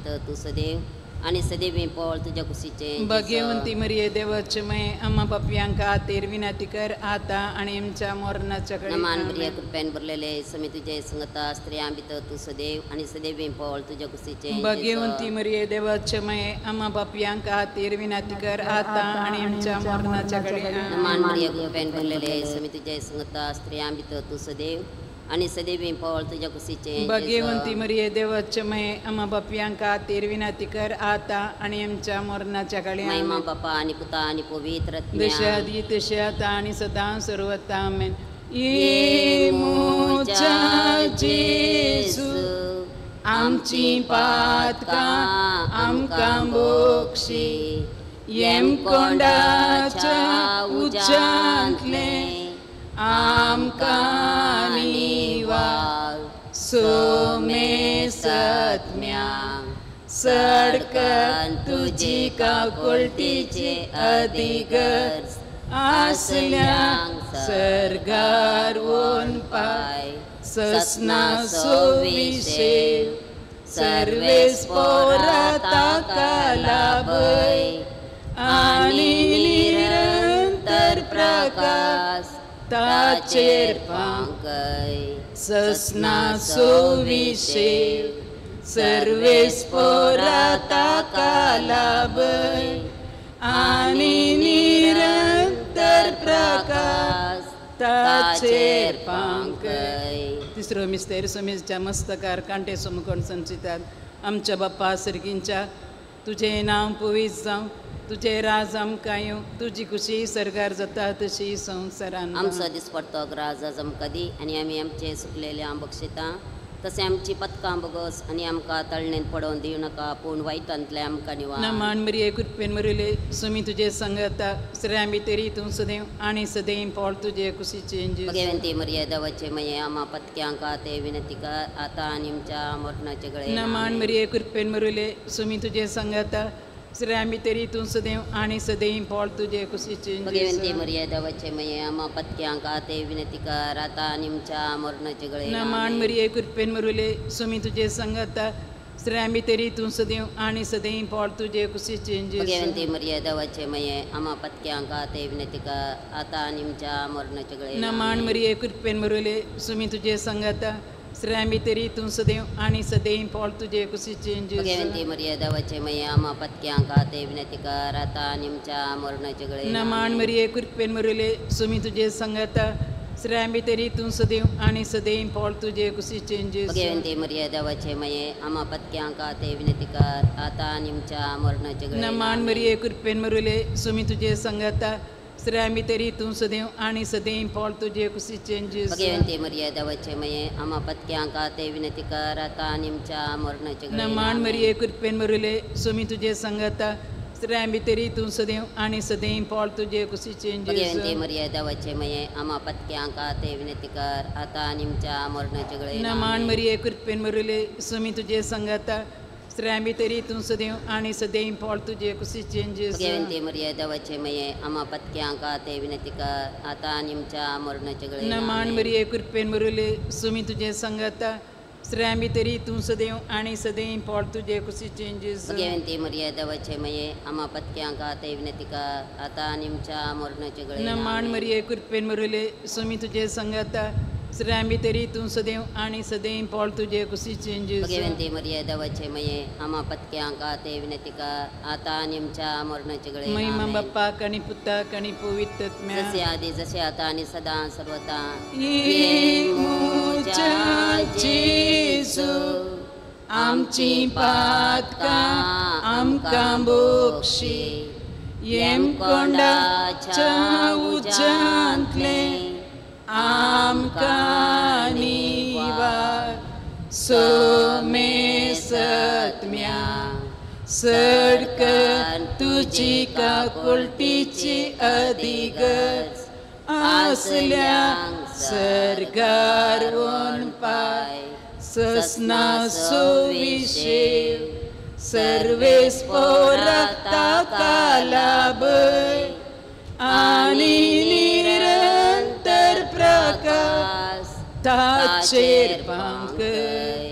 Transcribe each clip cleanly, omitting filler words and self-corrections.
भितर तूं सदैव आनी सदैव पोळ तुज्या कुशीचें। भाग्यवंती मरिये देवाचे माये आम्हा पापयांक खातीर विनंती कर आता आनी आमच्या मरणाच्या घडयेक। नमन मरिये कृपेन भरलेले स्वामी तुझे संगता स्त्रियां भितर तूं सदैव आनी सदैव पोळ तुज्या कुशीचें। भाग्यवंती मरिये देवाचे माये आम्हा पापयांक खातीर विनंती कर आता आनी आमच्या मरणाच्या घडयेक। नमन मरिये कृपेन भरलेले स्वामी तुझे संगता स्त्रियां भितर तूं सदैव आनी सदैव पोळ तुज्या कुशीचें। भाग्यवंती मरिये देवाचे माये आम्हा पापयांक खातीर विनंती कर आता आनी आमच्या मरणाच्या घडयेक। महिमा बापा आनी पुता आनी पवित्र आत्म्या। जशे आदी तशे आता आनी सदां सर्वथा आमेन। ये म्हज्या जेजू आमची पातकां आमकां बक्षी येमकोंडाच्या उज्यांतलें आमकां निवार सोमे सत्म्या सडकन तुजी काकुळटीची अधिगर्ज आसल्यांक सर्गार वोन पाय ससना सोविशेव सर्वेस पोरा ताका लाभय आनी निरंतर प्रकाश ताचेर पांकय ससना सोविशेव सर्वेस पोरा ताका लाभय आनी निरंतर प्रकाश ताचेर पांकय। तिसरो मिस्तेर सोमेच्या मस्तकार कांटे सोमकोण संचितात आमच्या बाप्पा सर्गींच्या तुजें नांव पवित्र जावं तुजें राज आमकां येवं तुजी खुशी सरकार जाता तशी संवसारान। आमचो दिसपडतो राज आज आमकां दी आनी आमी आमचे सुकलेले आम बक्षिता तशें आमची पथकां बगस आनी आमकां तळणेन पडोवन दिवं नाका पूण वायटांतलें आमकां निवार। नमन मरिये कृपेन मरिले स्वामी तुजे संगता स्त्रियां भितर तूं सदैव आनी सदैव पोळ तुजे कुशीचें। भगवंती मरिये देवाचे मये आम्हा पथक्यांक ते विनंती कर आता आनी आमच्या मरणाचे घडयेक। नमन मरिये कृपेन मरिले स्वामी तुजे संगता स्त्रियां भितर तूं सदैव आनी सदैव पोळ तुजे कुशीचें। भगवंती मरिये देवाचे मये आम्हा पथक्यांक ते विनंती कर आता आनी आमच्या मरणाचे घडयेक। नमन मरिये कृपेन मरिले स्वामी तुजे संगता स्त्रियां भितर तूं सदैव आनी सदैव पोळ तुजे कुशीचें। भगवंती मरिये देवाचे मये आम्हा पथक्यांक ते विनंती कर आता आनी आमच्या मरणाचे घडयेक। नमन मरिये कृपेन मरिले स्वामी तुजे संगता स्त्रियां भितर तूं सदैव आनी सदैव पोळ तुजे कुशीचें। भगवंती मरिये देवाचे मये आम्हा पथक्यांक ते विनंती कर आता आनी आमच्या मरणाचे घडयेक। नमन मरिये कृपेन मरिले स्वामी तुजे संगता स्त्रियां भितर तूं सदैव आनी सदैव पोळ तुजे कुशीचें। भगवंती मरिये देवाचे मये आम्हा पथक्यांक ते विनंती कर आता आनी आमच्या मरणाचे घडयेक। नमन मरिये कृपेन मरिले स्वामी तुजे संगता स्त्रियां भितर तूं सदैव आनी सदैव पोळ तुजे कुशीचें। भगवंती मरिये देवाचे मये आम्हा पथक्यांक ते विनंती कर आता आनी आमच्या मरणाचे घडयेक। नमन मरिये कृपेन मरिले स्वामी तुजे संगता स्त्रियां भितर तूं सदैव आनी सदैव पोळ तुजे कुशीचें। भगवंती मरिये देवाचे मये आम्हा पथक्यांक ते विनंती कर आता आनी आमच्या मरणाचे घडयेक। नमन मरिये कृपेन मरिले स्वामी तुजे संगता स्त्रियां भितर तूं सदैव आनी सदैव पोळ तुजे कुशीचें। भगवंती मरिये देवाचे मये आम्हा पथक्यांक ते विनंती कर आता आनी आमच्या मरणाचे घडयेक। नमन मरिये कृपेन मरिले स्वामी तुजे संगता स्त्रियां भितर तूं सदैव आनी सदैव पोळ तुजे कुशीचें। भगवंती मरिये देवाचे मये आम्हा पथक्यांक ते विनंती कर आता आनी आमच्या मरणाचे घडयेक। नमन मरिये कृपेन मरिले स्वामी तुजे संगता स्त्रियां भितर तूं सदैव आनी सदैव पोळ तुजे कुशीचें। भगवंती मरिये देवाचे मये आम्हा पथक्यांक ते विनंती कर आता आनी आमच्या मरणाचे घडयेक। महिमा बाप्पाक आनी पुताक आनी पवित्र आत्म्याक। जसे आदी जसे आता आनी सदां सर्वथा। ये म्हज्या जेजू आमची पातकां आमकां बक्षी येमकोंडाच्या उज्यांतलें आमकां निवार सोमे सत्म्या सडकन तुजी काकुळटीची अधिगर्ज आसल्यांक सर्गार वोन पाय ससना सोविशेव सर्वेस पोरा ताका लाभय आनी निरंतर प्रकाश ताचेर पांकय.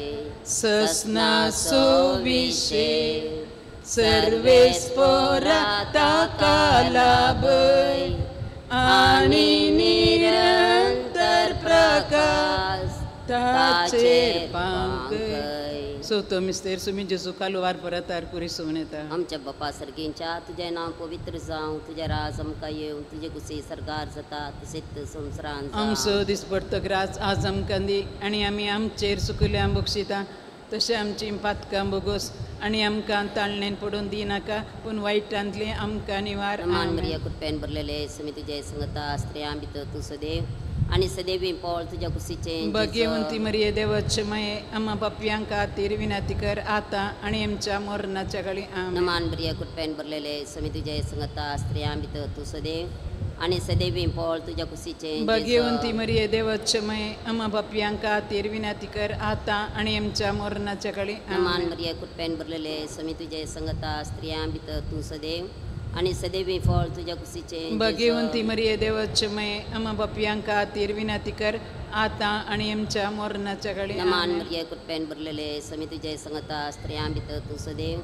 ससनासो विशे सर्वेस पोरा ताका लाभय आनी निरंतर प्रकाश ताचेर पांकय. सोतो मिस्तेर सुमी जेजू कालवार परतार पुरी सोवन येता. आमच्या बापा सर्गींच्या तुजें नांव पवित्र जावं, तुजें राज आमकां येवं, तुजे कुशी सरकार जाता तशेंच संवसारांत. आमचो दिसपडतो ग्रास आज आमकां दी आनी आमी आमचेर सुकल्या बक्षिता तशें आमची पातकां बोगोस आनी आमकां ताळणेन पडून दिनाका पूण वायटांतलें आमकां निवार. मान मरिया कृपेन भरलेले सुमी तुजे संगता, स्त्रियां भितर तूं सदैव आनी सदैवी पोळ तुज्या कुशीचें. भाग्यवंती मरिये देवाचे माये, आम्हा पापयां खातीर विनंती कर आतां आनी आमच्या मरणाच्या काळी. आमेन. मान मरिया कृपेन भरलेले सुमी तुजे संगता, स्त्रियां भितर तूं सदैव आनी सदैवी पोळ तुज्या कुशीचें. भाग्यवंती मरिये देवाचे माये, आम्हा पापयां खातीर विनंती कर आतां आनी आमच्या मरणाच्या काळी. मान मरिया कृपेन भरलेले सुमी तुजे संगता, स्त्रियां भितर तूं सदैव आनी सदैवी फळ तुज्या कुशीचें. भाग्यवंती मरिये देवाचे माये, आम्हा पापयां खातीर विनंती कर आतां आनी आमच्या मरणाच्या काळी. मान मरिया कृपेन भरलेले सुमी तुजे संगता, स्त्रियां भितर तूं सदैव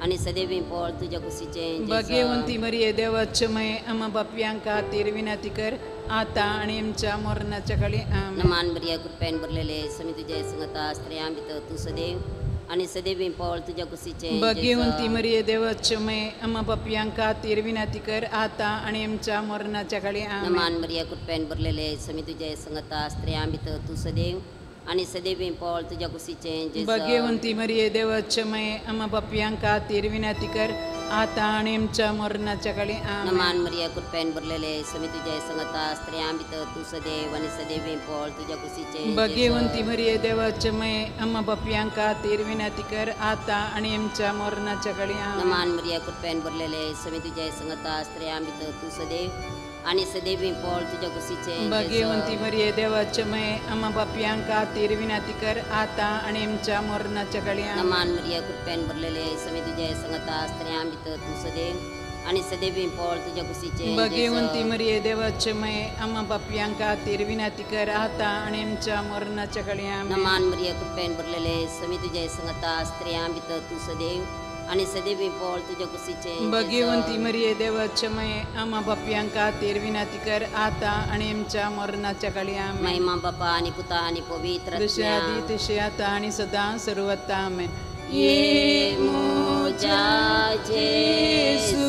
आनी सदैवी फळ तुज्या कुशीचें. भाग्यवंती मरिये देवाचे माये, आम्हा पापयां खातीर विनंती कर आतां आनी आमच्या मरणाच्या काळी. आमेन. मान मरिया कृपेन भरलेले सुमी तुजे संगता, स्त्रियां भितर तूं सदैव आनी सदैवी पोळ तुज्या कुशीचें. भाग्यवंती मरिये देवाचे माये, आम्हा पापयां खातीर विनंती कर आतां आनी आमच्या मरणाच्या काळी. आमेन. मान मरिया कृपेन भरलेले सुमी तुजे संगता, स्त्रियां भितर तूं सदैव आनी सदैवी पोळ तुज्या कुशीचें. भाग्यवंती मरिये देवाचे माये, आम्हा पापयां खातीर विनंती कर आतां आनी आमच्या मरणाच्या काळी. आमेन. मान मरिया कृपेन भरलेले सुमी तुजे संगता, स्त्रियां भितर तूं सदैव आनी सदैवी पोळ तुज्या कुशीचें. भाग्यवंती मरिये देवाचे माये, आम्हा पापयां खातीर विनंती कर आतां आनी आमच्या मरणाच्या काळी. आमेन. मान मरिया कृपेन भरलेले सुमी तुजे संगता, स्त्रियां भितर तूं सदैव आनी सदैवी पोळ तुज्या कुशीचें. भाग्यवंती मरिये देवाचे माये, आम्हा पापयां खातीर विनंती कर आतां आनी आमच्या मरणाच्या काळी. आमेन. मान मरिया कृपेन भरलेले सुमी तुजे संगता, स्त्रियां भितर तूं सदैव आनी सदैवी पोळ तुज्या कुशीचें. भाग्यवंती मरिये देवाचे माये, आम्हा पापयां खातीर विनंती कर आतां आनी आमच्या मरणाच्या काळी. आमेन. मान मरिया कृपेन भरलेले सुमी तुजे संगता, स्त्रियां भितर तूं सदैव आनी सदैवी पोळ तुज्या कुशीचें. भाग्यवंती मरिये देवाचे माये, आम्हा पापयां खातीर विनंती कर आतां आनी आमच्या मरणाच्या काळी. आमेन. महिमा बापा आनी पुता आनी पवित्र जशे आदी तशे आतां आनी सदां सर्वता. आमेन. ये मुजा जेसू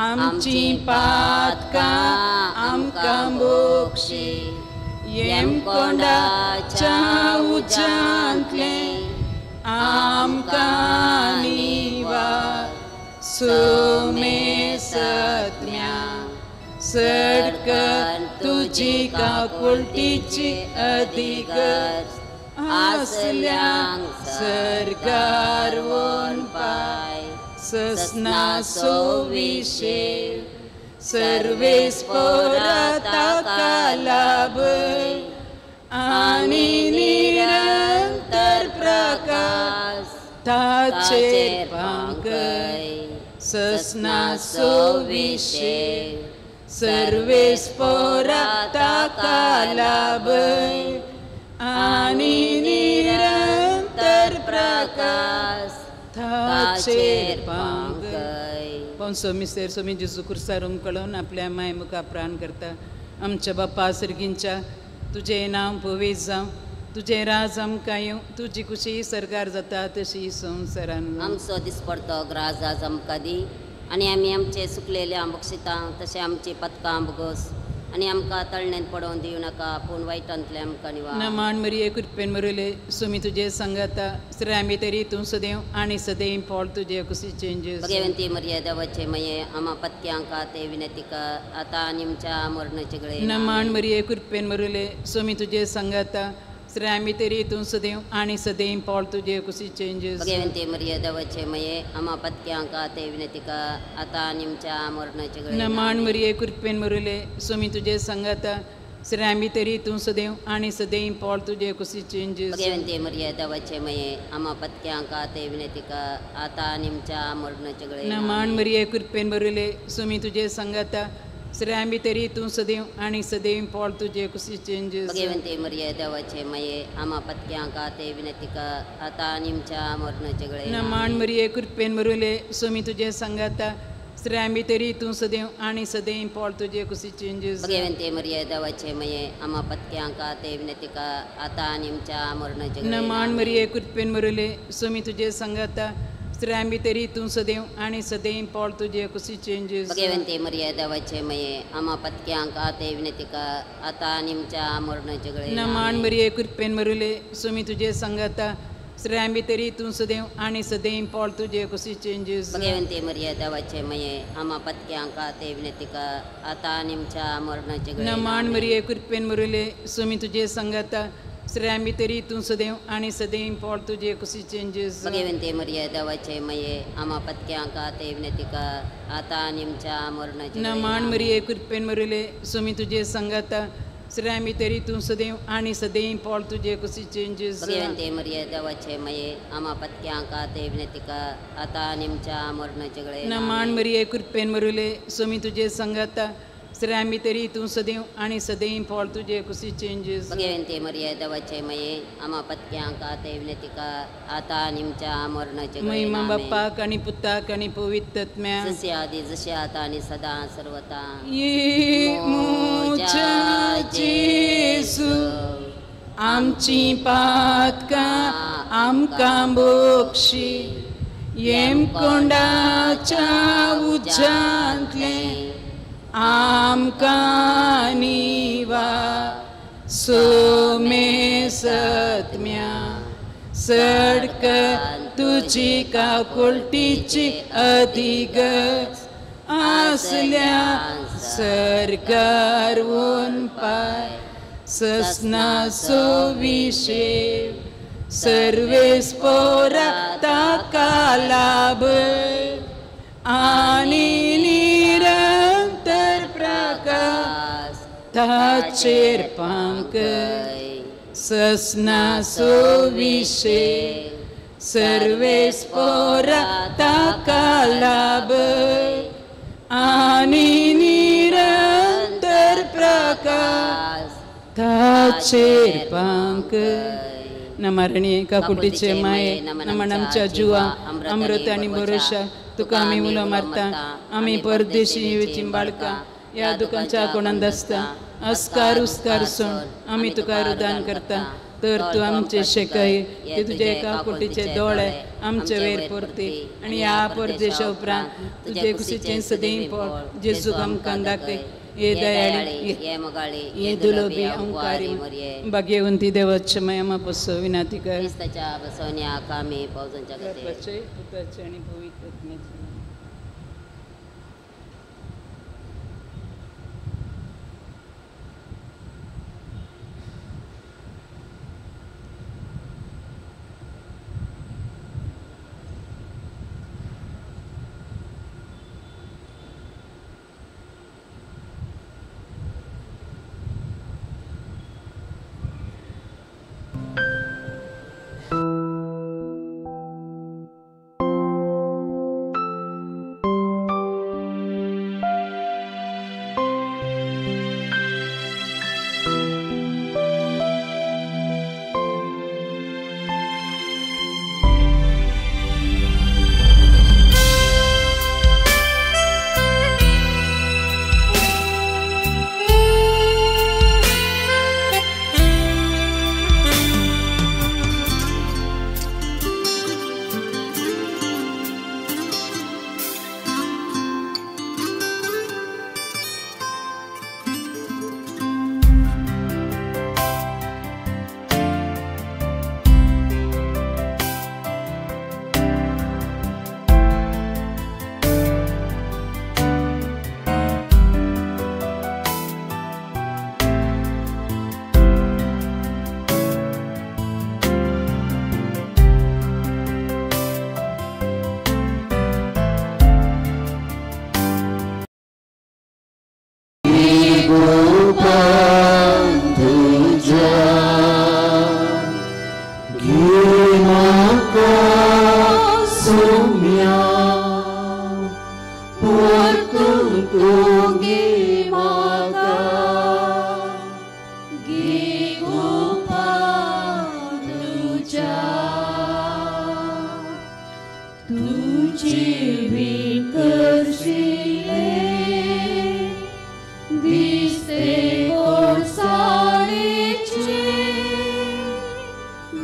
आमची पातकां आमकां बोक्षी, येमकोंडाच्या उज्यांतलें आमकां निवार. सुमे सत्म्या सडकन तुजी काकुळटीची अधिकार आसल्यांक सरकार वोन पाय ससनासो विशे सर्वेस पोरा ताका लाभय आनी निरंतर प्रकाश ताचेर पांकय ससनासो विशे सर्वेस पोरा ताका लाभय आनी निरंतर प्रकाश ताचेर पांकय. पंसो मिसेर सोमी जेजू कुर्सार उमकळून आपल्या माय मुखार प्राण करता. आमच्या बापा सर्गींच्या तुजें नांव पवित्र जावं, तुजें राज आमकां येवं, तुजी खुशी सरकार जाता तशी संवसारान. आमचो दिसपडतो ग्रास आज आमकां दी आनी आमी आमचे सुकलेले आंबक्षितां तशें आमची पदकां बोगस आनी आमकां तळणेन पडोवन दिवं नाका पूण वायटांतलें आमकां निवार. मान मरिये कृपेन मरुले सुमी तुजे संगता स्त्रियां तरी तूं सदैव आनी सदैव फळ तुजे कुशीचें जेजू. भगवंती मरिया देवाचे मये आमा पत्यांका ते विनंती कर आतां आनी आमच्या मरणाचे गळे. मान मरिये कृपेन मरुले सुमी तुजे संगता स्त्रियां तरी तूं सदैव आनी सदैव फळ तुजे कुशीचें जेजू. भगवंती मरिया देवाचे मये आमा पत्यांका ते विनंती कर आतां आनी आमच्या मरणाचे गळे. मान मरिये कृपेन मरुले सुमी तुजे संगता स्त्रियां तरी तूं सदैव आनी सदैव फळ तुजे कुशीचें जेजू. भगवंती मरिया देवाचे मये आमा पत्यांका ते विनंती कर आतां आनी आमच्या मरणाचे गळे. मान मरिये कृपेन मरुले सुमी तुजे संगता स्त्रियां भितरी तूं सदैव आनी सदैव पोळ तुजे कुशीचें जेजू. भगवंते मरिये देवाचे माये आमा पत्क्यांक आते विनंती कर आता आनी आमच्या मरणाचे वेळेर. नमन मरिये कृपेन भरुले स्वामी तुजे संगाता स्त्रियां भितरी तूं सदैव आनी सदैव पोळ तुजे कुशीचें जेजू. भगवंते मरिये देवाचे माये आमा पत्क्यांक आते विनंती कर आता आनी आमच्या मरणाचे वेळेर. नमन मरिये कृपेन भरुले स्वामी तुजे संगाता स्त्रियां भितरी तूं सदैव आनी सदैव पोळ तुजे कुशीचें जेजू. भगवंते मरिये देवाचे माये आमा पत्क्यांक आते विनंती कर आता आनी आमच्या मरणाचे वेळेर. नमन मरिये कृपेन भरुले स्वामी तुजे संगाता स्त्रियां भितरी तूं सदैव आनी सदैव पोळ तुजे कुशीचें जेजू. भगवंते मरिये देवाचे माये आमा पत्क्यांक आते विनंती कर आता आनी आमच्या मरणाचे वेळेर. नमन मरिये कृपेन भरुले स्वामी तुजे संगाता स्त्रियां भितरी तूं सदैव आनी सदैव पोळ तुजे कुशीचें जेजू. भगवंते मरिये देवाचे माये आमा पत्क्यांक आते विनंती कर आता आनी आमच्या मरणाचे वेळेर. नमन मरिये कृपेन भरुले स्वामी तुजे संगाता स्त्रियां भितरी तूं सदैव आनी सदैव पोळ तुजे कुशीचें जेजू. भगवंते मरिये देवाचे माये आमा पत्क्यांक आते विनंती कर आता आनी आमच्या मरणाचे वेळेर. नमन मरिये कृपेन भरुले स्वामी तुजे संगाता स्त्रियां भितरी तूं सदैव आनी सदैव पोळ तुजे कुशीचें जेजू. भगवंते मरिये देवाचे माये आमा पत्क्यांक आते विनंती कर आता आनी आमच्या मरणाचे वेळेर. महिमा बापाक आनी पुताक आनी पवित्र आत्म्याक जसे आदी जसे आता आनी सदा सर्वता. ये म्हज्या जेजू आमची पातकां आमकां बक्षी येमकोंडाच्या उज्यांतलें आमकां निवा सोमे सत्म्या सडक तुजी काकुळटीची अधिगत आसल्या सरकार वन पाय ससनाचो विशेव सर्वेस पोरा ताका लाभ आनी निरंतर प्रकाश ताचेर पांकय ससनाचो विशेव सर्वेस पोरा ताका लाभ आनी निरंतर प्रकाश ताचेर पांकय. नमरणी काकुटीचे माये नमन आमच्या जुवा अमृत आनी भरोशा तुका आमी उलो मारता आमी परदेशी येवची बाळका ह्या दुकांच्या कोणांत आसता अस्कार उस्कार सोड आमी तुका रुदान करता तर तूं आमचे शेकय ते तुजे काकुटीचे दोळे आमचे वयर परती आनी ह्या परदेशा उपरांत तुजे कुशीचें सदैव पोळ जेजूक आमकां दाखय. ये दयाळी ये मोगाळी ये दुलोबी ओंकारी भाग्यवंती देवाचे माया मापसो विनाती कर. क्रिस्ताच्या बसवण्या कामी पावसांच्या गते पुताचे आनी पवित्र आत्म्याचे. Soumya, por tu तुझे वीण करशिले दिसते कोडसाणेचे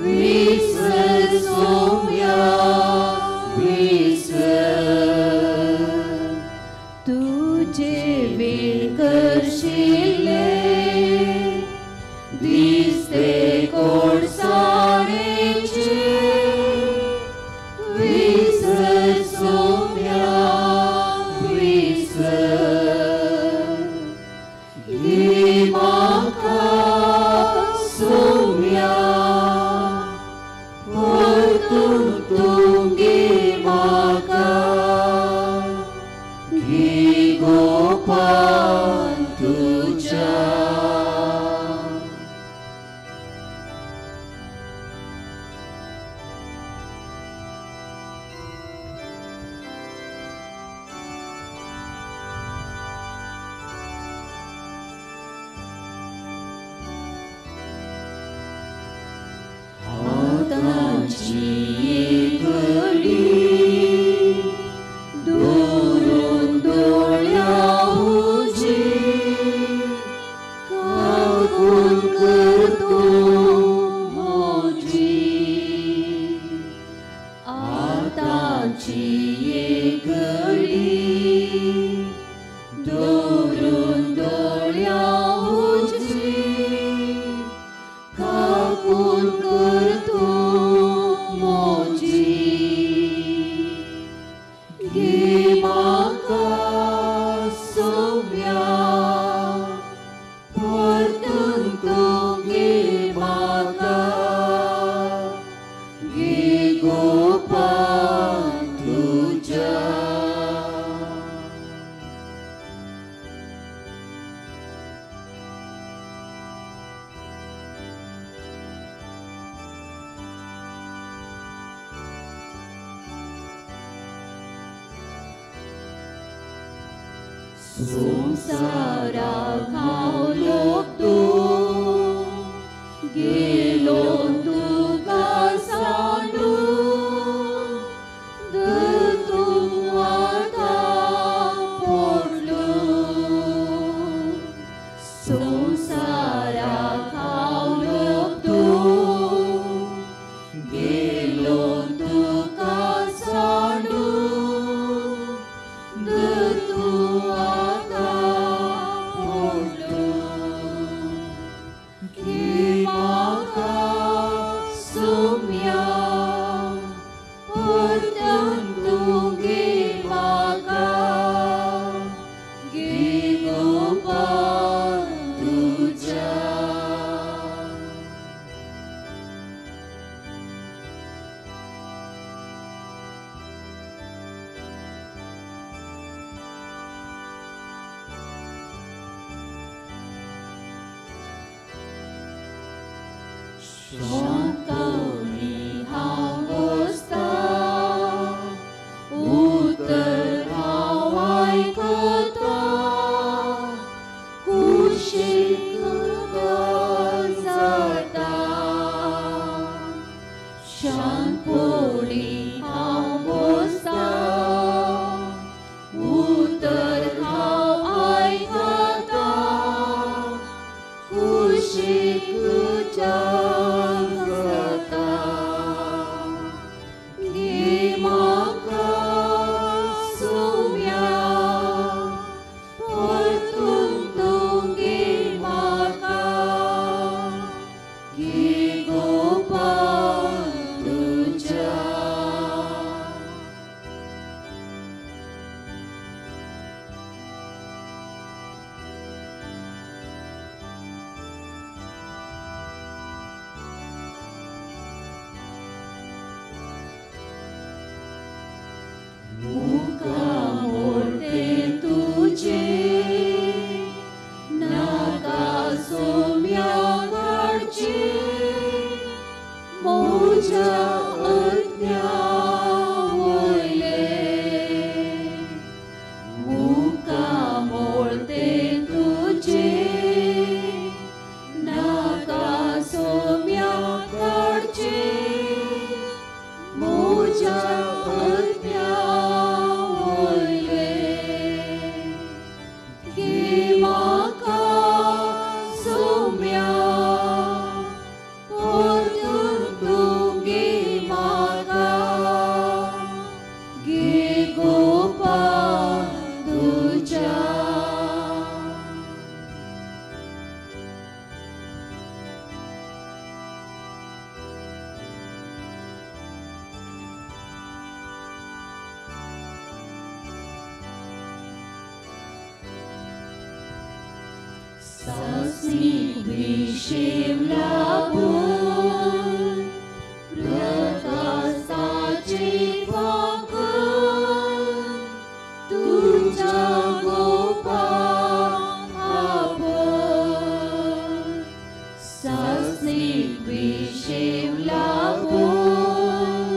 विसर सोम्या विसर तुझे वीण करशिले दिसते कोडसाणेचे विसर सोम्या विसर घे म्हाका सोम्या परतून तूं घे म्हाका घे गोपान तुज्या. हातांची घडी दुरून दोळ्या उजी काकून करतो मोजी. आतांची घडी दुरून दोळ्या उजी काकून करतो मोजी. घे म्हाका सोम्या परतून तूं घे म्हाका घे गोपान तुज्या. संवसाराक हांव लोटून गेलो तुका सांडून तूं आतां पडलो. संवसाराक हांव लोटून गेलो तुका सांडून तूं आतां पडलो. घे म्हाका सोम्या परतून तूं घे म्हाका घे गोपान तुज्या. शांतपणी हांव बसतां उतर हांव आयकतां कुशीक जाता. शांतपणी हांव बसतां उतर हांव आयकतां कुशीक जाता. घे म्हाका सोम्या परतून तूं घे म्हाका घे गोपान तुज्या. मुखामोडते तुजे नाका सोम्या काडचे म्हज्या अज्ञा वयले. मुखामोडते तुजे नाका सोम्या काडचे म्हज्या अज्ञा सासनीक विशेव लाबून प्रकाशाचे फांकन तुज्या गोपान आपण सासनीक विशेव लाबून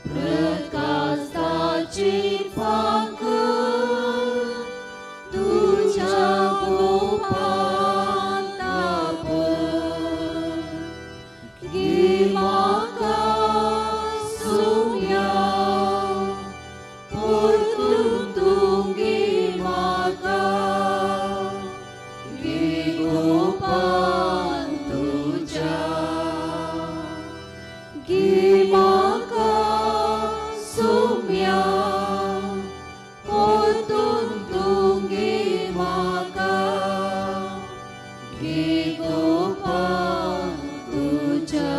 प्रकाशाचे फांकन तुज्या गोपान आपण गे म्हाका सोम्या परतून तूं गे म्हाका गे गोपान तुज्या गे म्हाका सोम्या परतून तूं गे म्हाका गे गोपान तुज्या.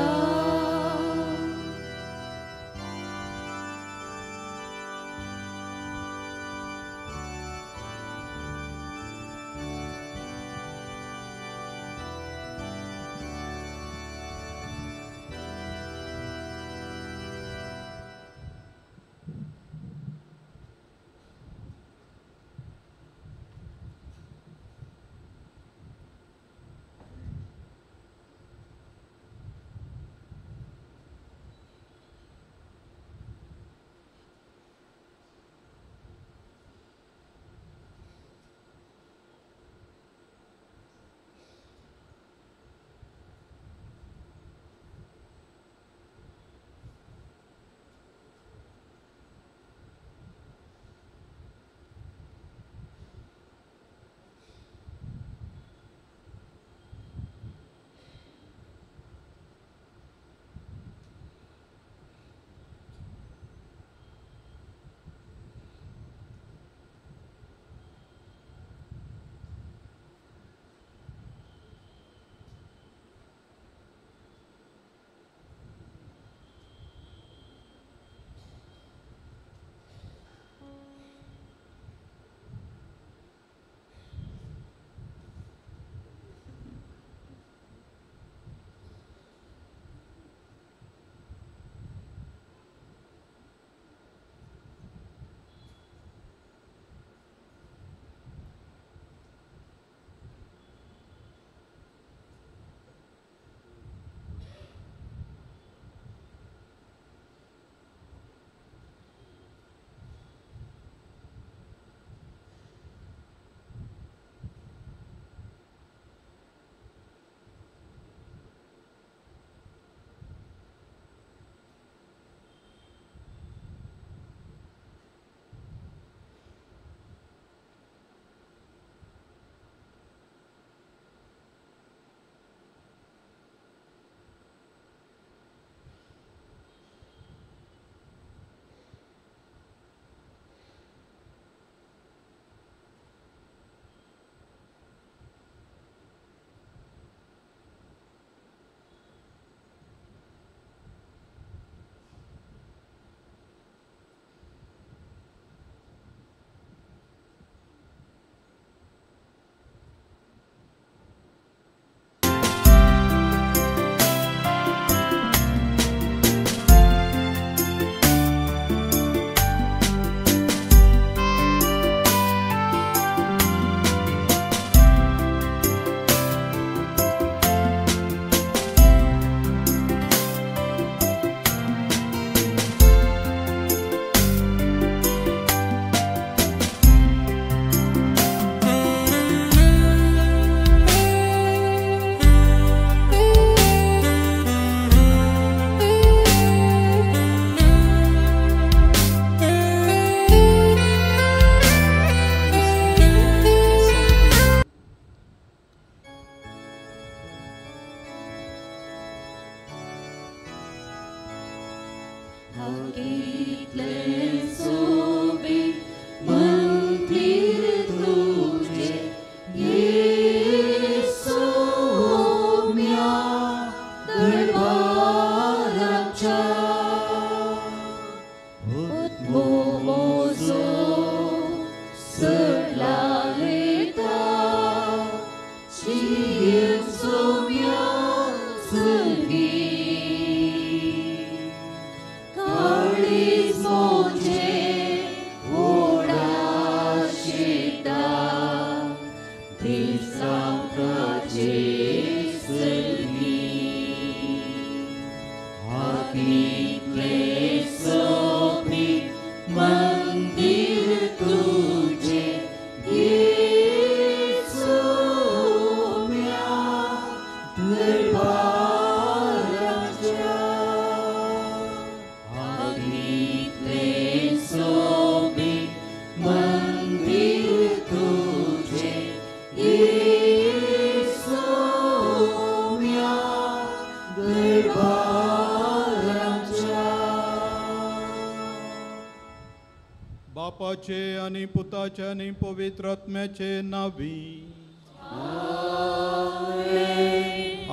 बापाचे आनी पुताचे आनी पवित्र आत्म्याचे नांवी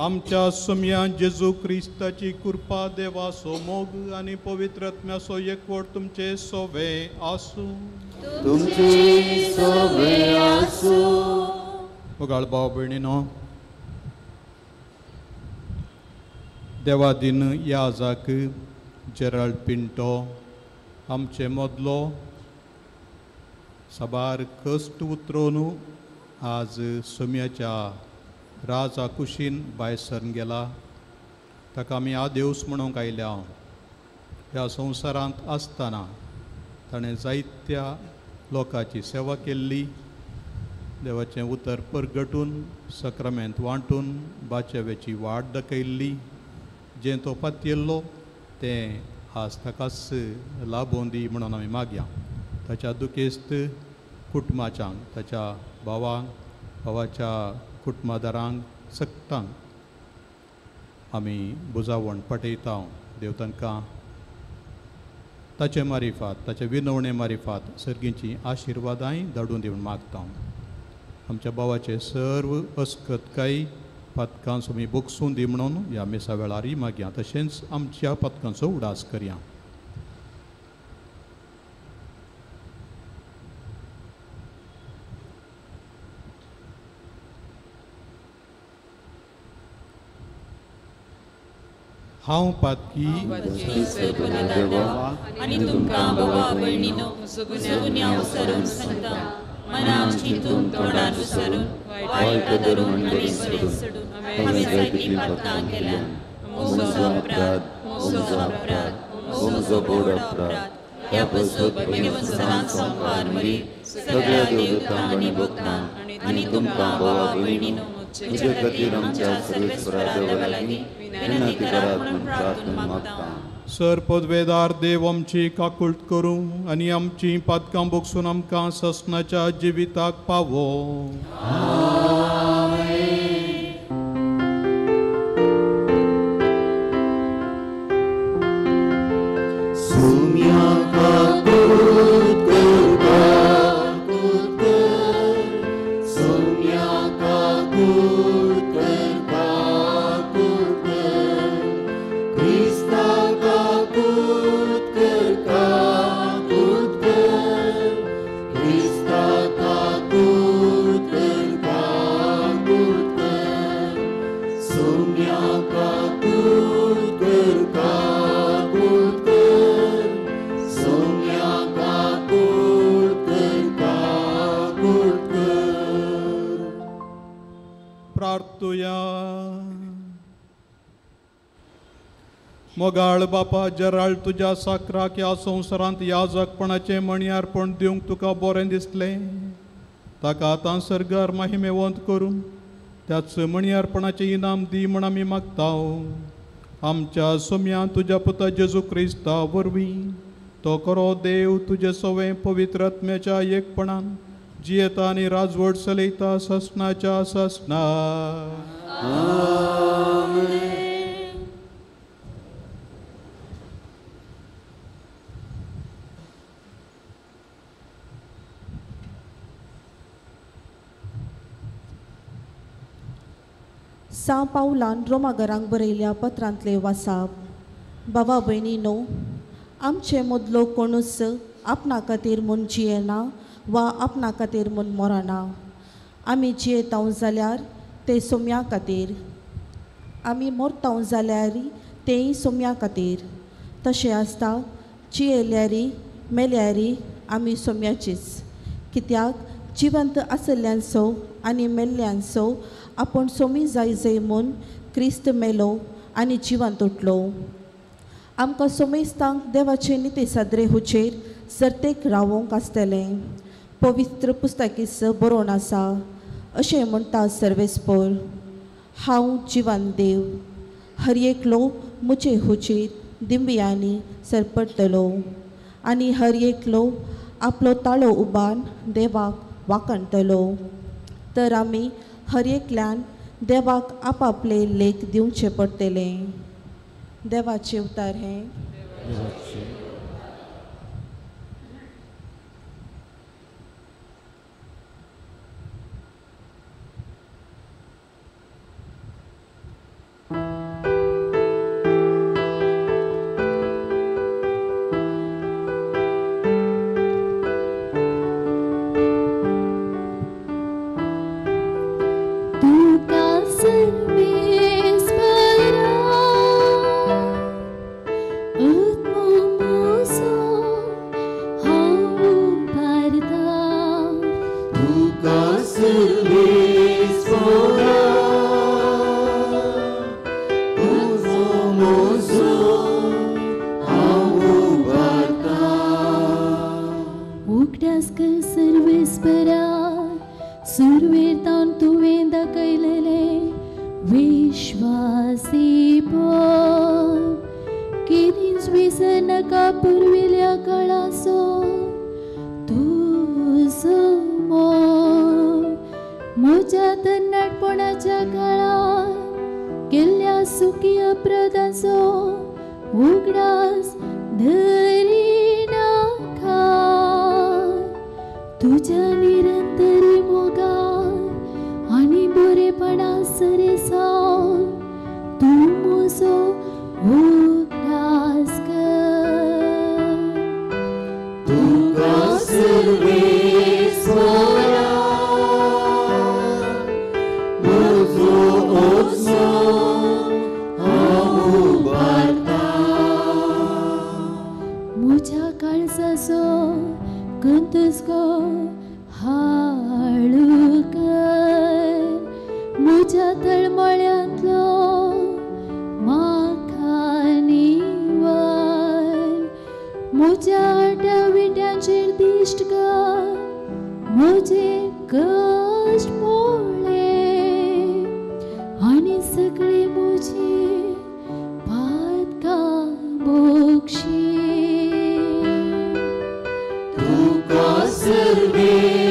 आमच्या सुम्या जेजू क्रिस्ताची कृपा देवाचो मोग आनी पवित्र आत्म्याचो एकवट तुमचे सोवे आसूं. तुमचे सोवे आसूं. मोगाळ भाव भयणीनो, देवा दिन याजाक जेराल्ड पिंटो आमचे मदलो साबार कश्ट उतरोवन आज सोम्याच्या राजा कुशीन भायर सरून गेला. ताका आमी आदेवस म्हणूंक आयल्या. ह्या संवसारांत आसतना ताणें जायत्या लोकांची सेवा केल्ली. देवाचें उतर परगटून सक्रामेंत वांटून बाचेवेची वाट दाखयल्ली. जें तो पातयेल्लो तें आज ताकाच लाबोवन दी म्हणून आमी मागया. ताच्या दुखेस्त कुटुंबाच्यांक, ताच्या भावांक, भावाच्या कुटुंबादारांक, सगटांक आमी बुजावण पटयता. देव तांकां ताचे मारिफात, ताचे विनवणे मारिफात सर्गींची आशिर्वादांय धाडून दिवन मागता. आमच्या भावाचे सर्व अस्कतकाय पातकांचो आमी बोगसून दी म्हणून ह्या मिसा वेळारय मागया. तशेंच आमच्या पातकांचो उडास करया. हांव पातकी आनी तुमकां भावा भयणीनो म्हजो गुन्यांव सरून सांगता, मनाक चिंतून तोंडान विसरून वायट धरून आनी बरें सोडून हांवें जायतीं पातकां केल्यात. म्हजो अपराध, म्हजो अपराध, म्हजो व्हड अपराध. ह्या पासत भगवंत सदांच संपार मरी सगळ्या देवदूतांक आनी भक्तांक आनी तुमकां भावा भयणीनो म्हजे खातीर आमच्या सर्वेस्परा देवा लागीं विनंती करात म्हूण प्रार्थना मागता. सर पदवेदार देव आमची काकूळट करूं आनी आमची पातकां बोगसून आमकां ससनाच्या जिविताक पावो. मोगाळ बापा जेराल्ड तुज्या साकराक ह्या संवसारांत याजकपणाचें मणयार्पण दिवंक तुका बरें दिसलें. ताका आतां सर्गार माहिमेवंत करून त्याच मणयार्पणाचें इनाम दी म्हण आमी मागता. आमच्या सोम्या तुज्या पुता जेजू क्रिस्ता वरवीं तो खरो देव तुजे सवें पवित्र आत्म्याच्या एकपणान जियेता आनी राजवट चलयता ससनाच्या ससना. सां पावलान रोमागरांक बरयल्या पत्रांतले वासाप. बाबा भयणीनो, आमचे मदलो कोणूच आपणा खातीर म्हूण जियेना वा आपणा खातीर म्हूण मरना. आमी जियेताव जाल्यार ते सोम्या खातीर, आमी मरताव जाल्यार तेय सोम्या खातीर. तशें आसता जियेल्यारी मेल्यारी आमी सोम्याचीच. कित्याक जिवंत आसल्ल्यांचो आनी मेल्ल्यांचो आपूण सोमी जाय जाय म्हूण क्रिस्त मेलो आनी जिवंत उठलो. आमकां सोमेस्तांक देवाचे निती सादरे हुचेर सर्तेक रावोंक आसतलें. पवित्र पुस्तकीस बरोवन आसा अशें म्हणटा सर्वेस्पोर, हांव जिवन देव, हर एकलो म्हजे हुचेर दिंबियांनी सरपडटलो आनी हर एकलो आपलो ताळो उबान देवाक वाखणटलो. तर आमी हर एकल्यान देवाक आपापले लेख दिवचे पडटले. देवाचे उतार हें. भुरगेपणाच्या काळार केल्ल्या सुखी अपराधाचो उगडास धरिनाका. तुज्या निरंतरी मोगान आनी बरेपणा सरेसावन तूं म्हजो उगडास कर. तुका सर्वेस्वरा म्हजो आत्मो हांव उबारतां. म्हज्या काळजाचो कंतुसको हाळू कर, म्हज्या तळमळ्यांतलो म्हाका निवार. म्हज्या आट्या विट्यांचेर दिश्ट कर, म्हजे कश्ट पळय आनी सगळे म्हजी पातकां भोगशी. तुका सर्वेस्वरा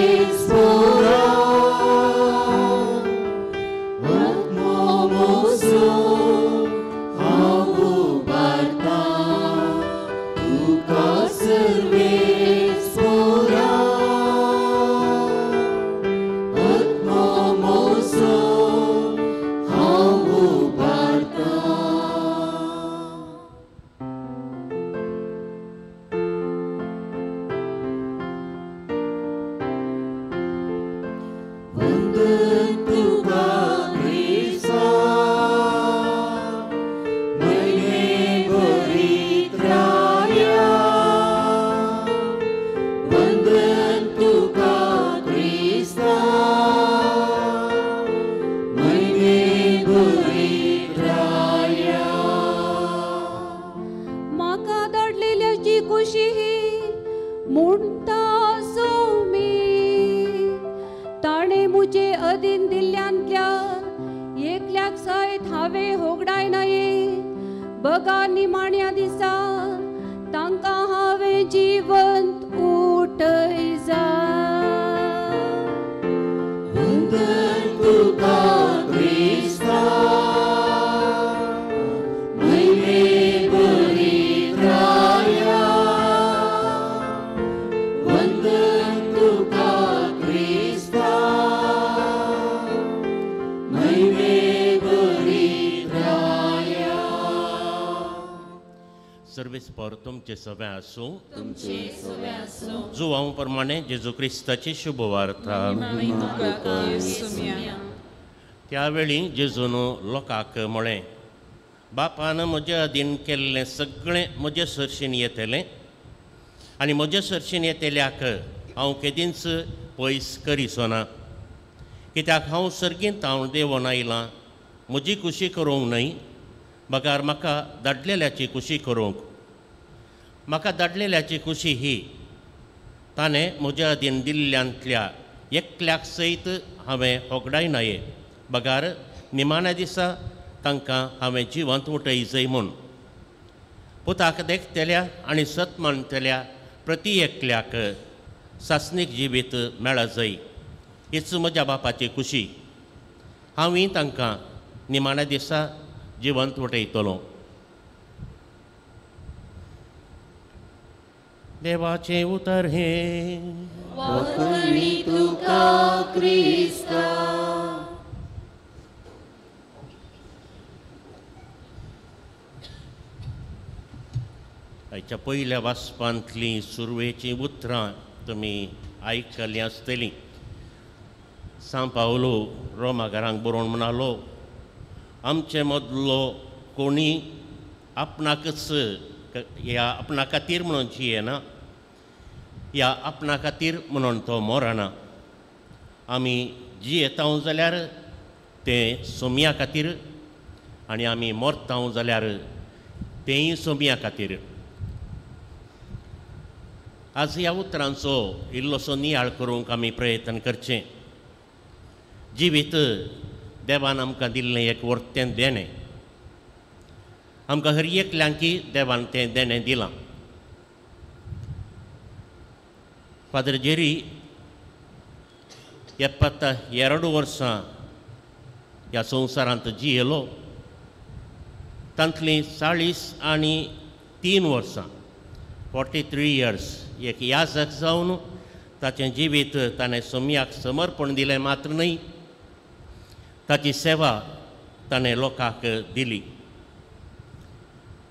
आत्मो म्हजो हांव उबारतां. तुका सर्वेस्वरा आत्मो म्हजो हांव उबारतां. वंदन तुका क्रिस्ता म्हयने बरीत्राया. वंदन तुका क्रिस्ता म्हयने बरीत्राया. म्हाका धाडलेल्याची खुशी म्हणटा सोमी, ताणें म्हजे अधीन दिल्ल्यांतल्या एकल्याक सयत हांवें होगडाय न्हय. बगा निमाण्या दिसा तांकां हांवें जिवंत उठय जाय. वंदन तुका क्रिस्ता म्हयने बरीत्राया. वंदन तुका क्रिस्ता म्हयने बरीत्राया. सर्वेस्पर तुमचे सगळे आसूं. तुमचे सगळे आसूं. जुवांव प्रमाणे जेजू क्रिस्ताची शुभवार्ता. तुका येसुम्या. त्यावेळी जेजून लोकांक म्हळें, बापान म्हज्या अधीन केल्लें सगळें म्हजे सरशीन येतलें आनी म्हजे सरशीन येतल्याक हांव केदींच पयस करिचो ना. कित्याक हांव सर्गींत हांव देंवोन आयलां म्हजी खुशी करूंक न्हय, बगार म्हाका धाडलेल्याची खुशी करूंक. म्हाका धाडलेल्याची खुशी ही, ताणें म्हज्या अधीन दिल्ल्यांतल्या एकल्याक सयत हांवें होगडाय नाये, बगार निमाण्या दिसा तांकां हांवें जिवंत उठय जाय म्हूण. पुताक देखतल्या आनी सत मानतल्या प्रती एकल्याक सासणीक जिवीत मेळा जाय, हीच म्हज्या बापाची खुशी. हांवूय तांकां निमाण्या दिसा जिवंत उठयतलो. देवाचें उतर हें. वाखणी तुका क्रिस्ता. आयच्या पयल्या वाचपांतलीं सुरवेचीं उतरां तुमी आयकलीं आसतलीं. सांव पावलो रोमा घरांक बरोवन म्हणालो, आमचे मदलो कोणी आपणाकच ह्या आपणा खातीर म्हणून जियेना, ह्या आपणा खातीर म्हणून तो मरना. आमी जियेता जाल्यार तें सोमया खातीर आनी आमी मरता जाल्यार तेंय सोमया खातीर. आज ह्या उतरांचो इल्लोसो नियाळ करूंक आमी प्रयत्न करचें. जिवीत देवान आमकां दिल्लें एक वर्तें देणें. आमकां हर एकल्यांकी देवान तें देणें दिलां. फादर जेरी 72 वर्सां ह्या संवसारांत जियेलो तांतलीं 43 वर्सां 43 इयर्स एक याजक जावन ताचें जिवीत ताणें सोम्याक समर्पण दिलें मात्र न्हय, ताची सेवा ताणें लोकांक दिली.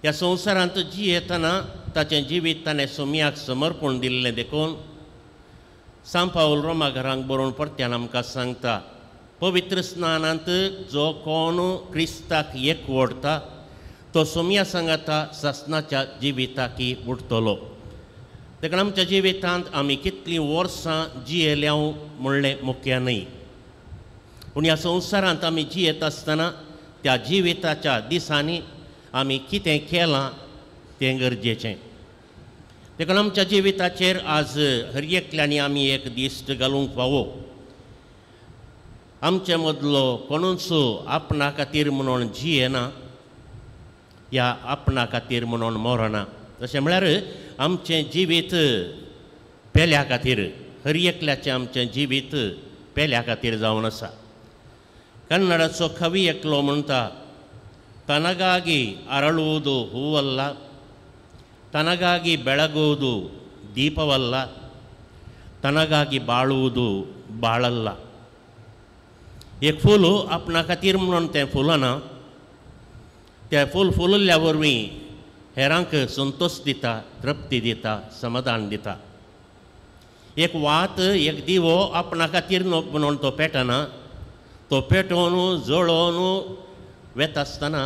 ह्या संवसारांत जियेतना ताचें जिवीत ताणें सोम्याक समर्पण दिल्लें देखून सांत पावल रोमा घरांक बरोवन परत्यान आमकां सांगता, पवित्र स्नानांत जो कोण क्रिस्ताक एकवटता तो सोम्या सांगाता सासनाच्या जिविताकी उठतलो. देखून आमच्या जिवितांत आमी कितलीं वर्सां जियेल्या म्हणलें मुख्य न्हय, पूण ह्या संवसारांत आमी जियेत आसतना त्या जिविताच्या दिसांनी आमी कितें केलां तें गरजेचें. देखून आमच्या जिविताचेर आज हर एकल्यांनी आमी एक दिश्ट घालूंक फावो. आमचे मदलो कोणूच आपणा खातीर म्हणून जियेना या आपणा खातीर म्हणून मरना. तशें म्हळ्यार आमचें जिवीत पेल्या खातीर, हर एकल्याचें आमचें जिवीत पेल्या खातीर जावन आसा. कन्नडाचो कवी एकलो म्हणटा, ತನಗಾಗಿ ಅರಳುವುದು ಹೂವಲ್ಲ, ತನಗಾಗಿ ಬೆಳಗುವುದು ದೀಪವಲ್ಲ, ತನಗಾಗಿ ಬಾಳುವುದು ಬಾಳಲ್ಲ. एक फूल आपणा खातीर म्हणून तें फुलना, तें फूल फुलिल्ल्या वरवीं हेरांक संतोश दिता, तृप्ती दिता, समाधान दिता. एक वात, एक दिवो आपणा खातीर म्हणून तो पेटना, तो पेटोवन जळोवन वेता आसतना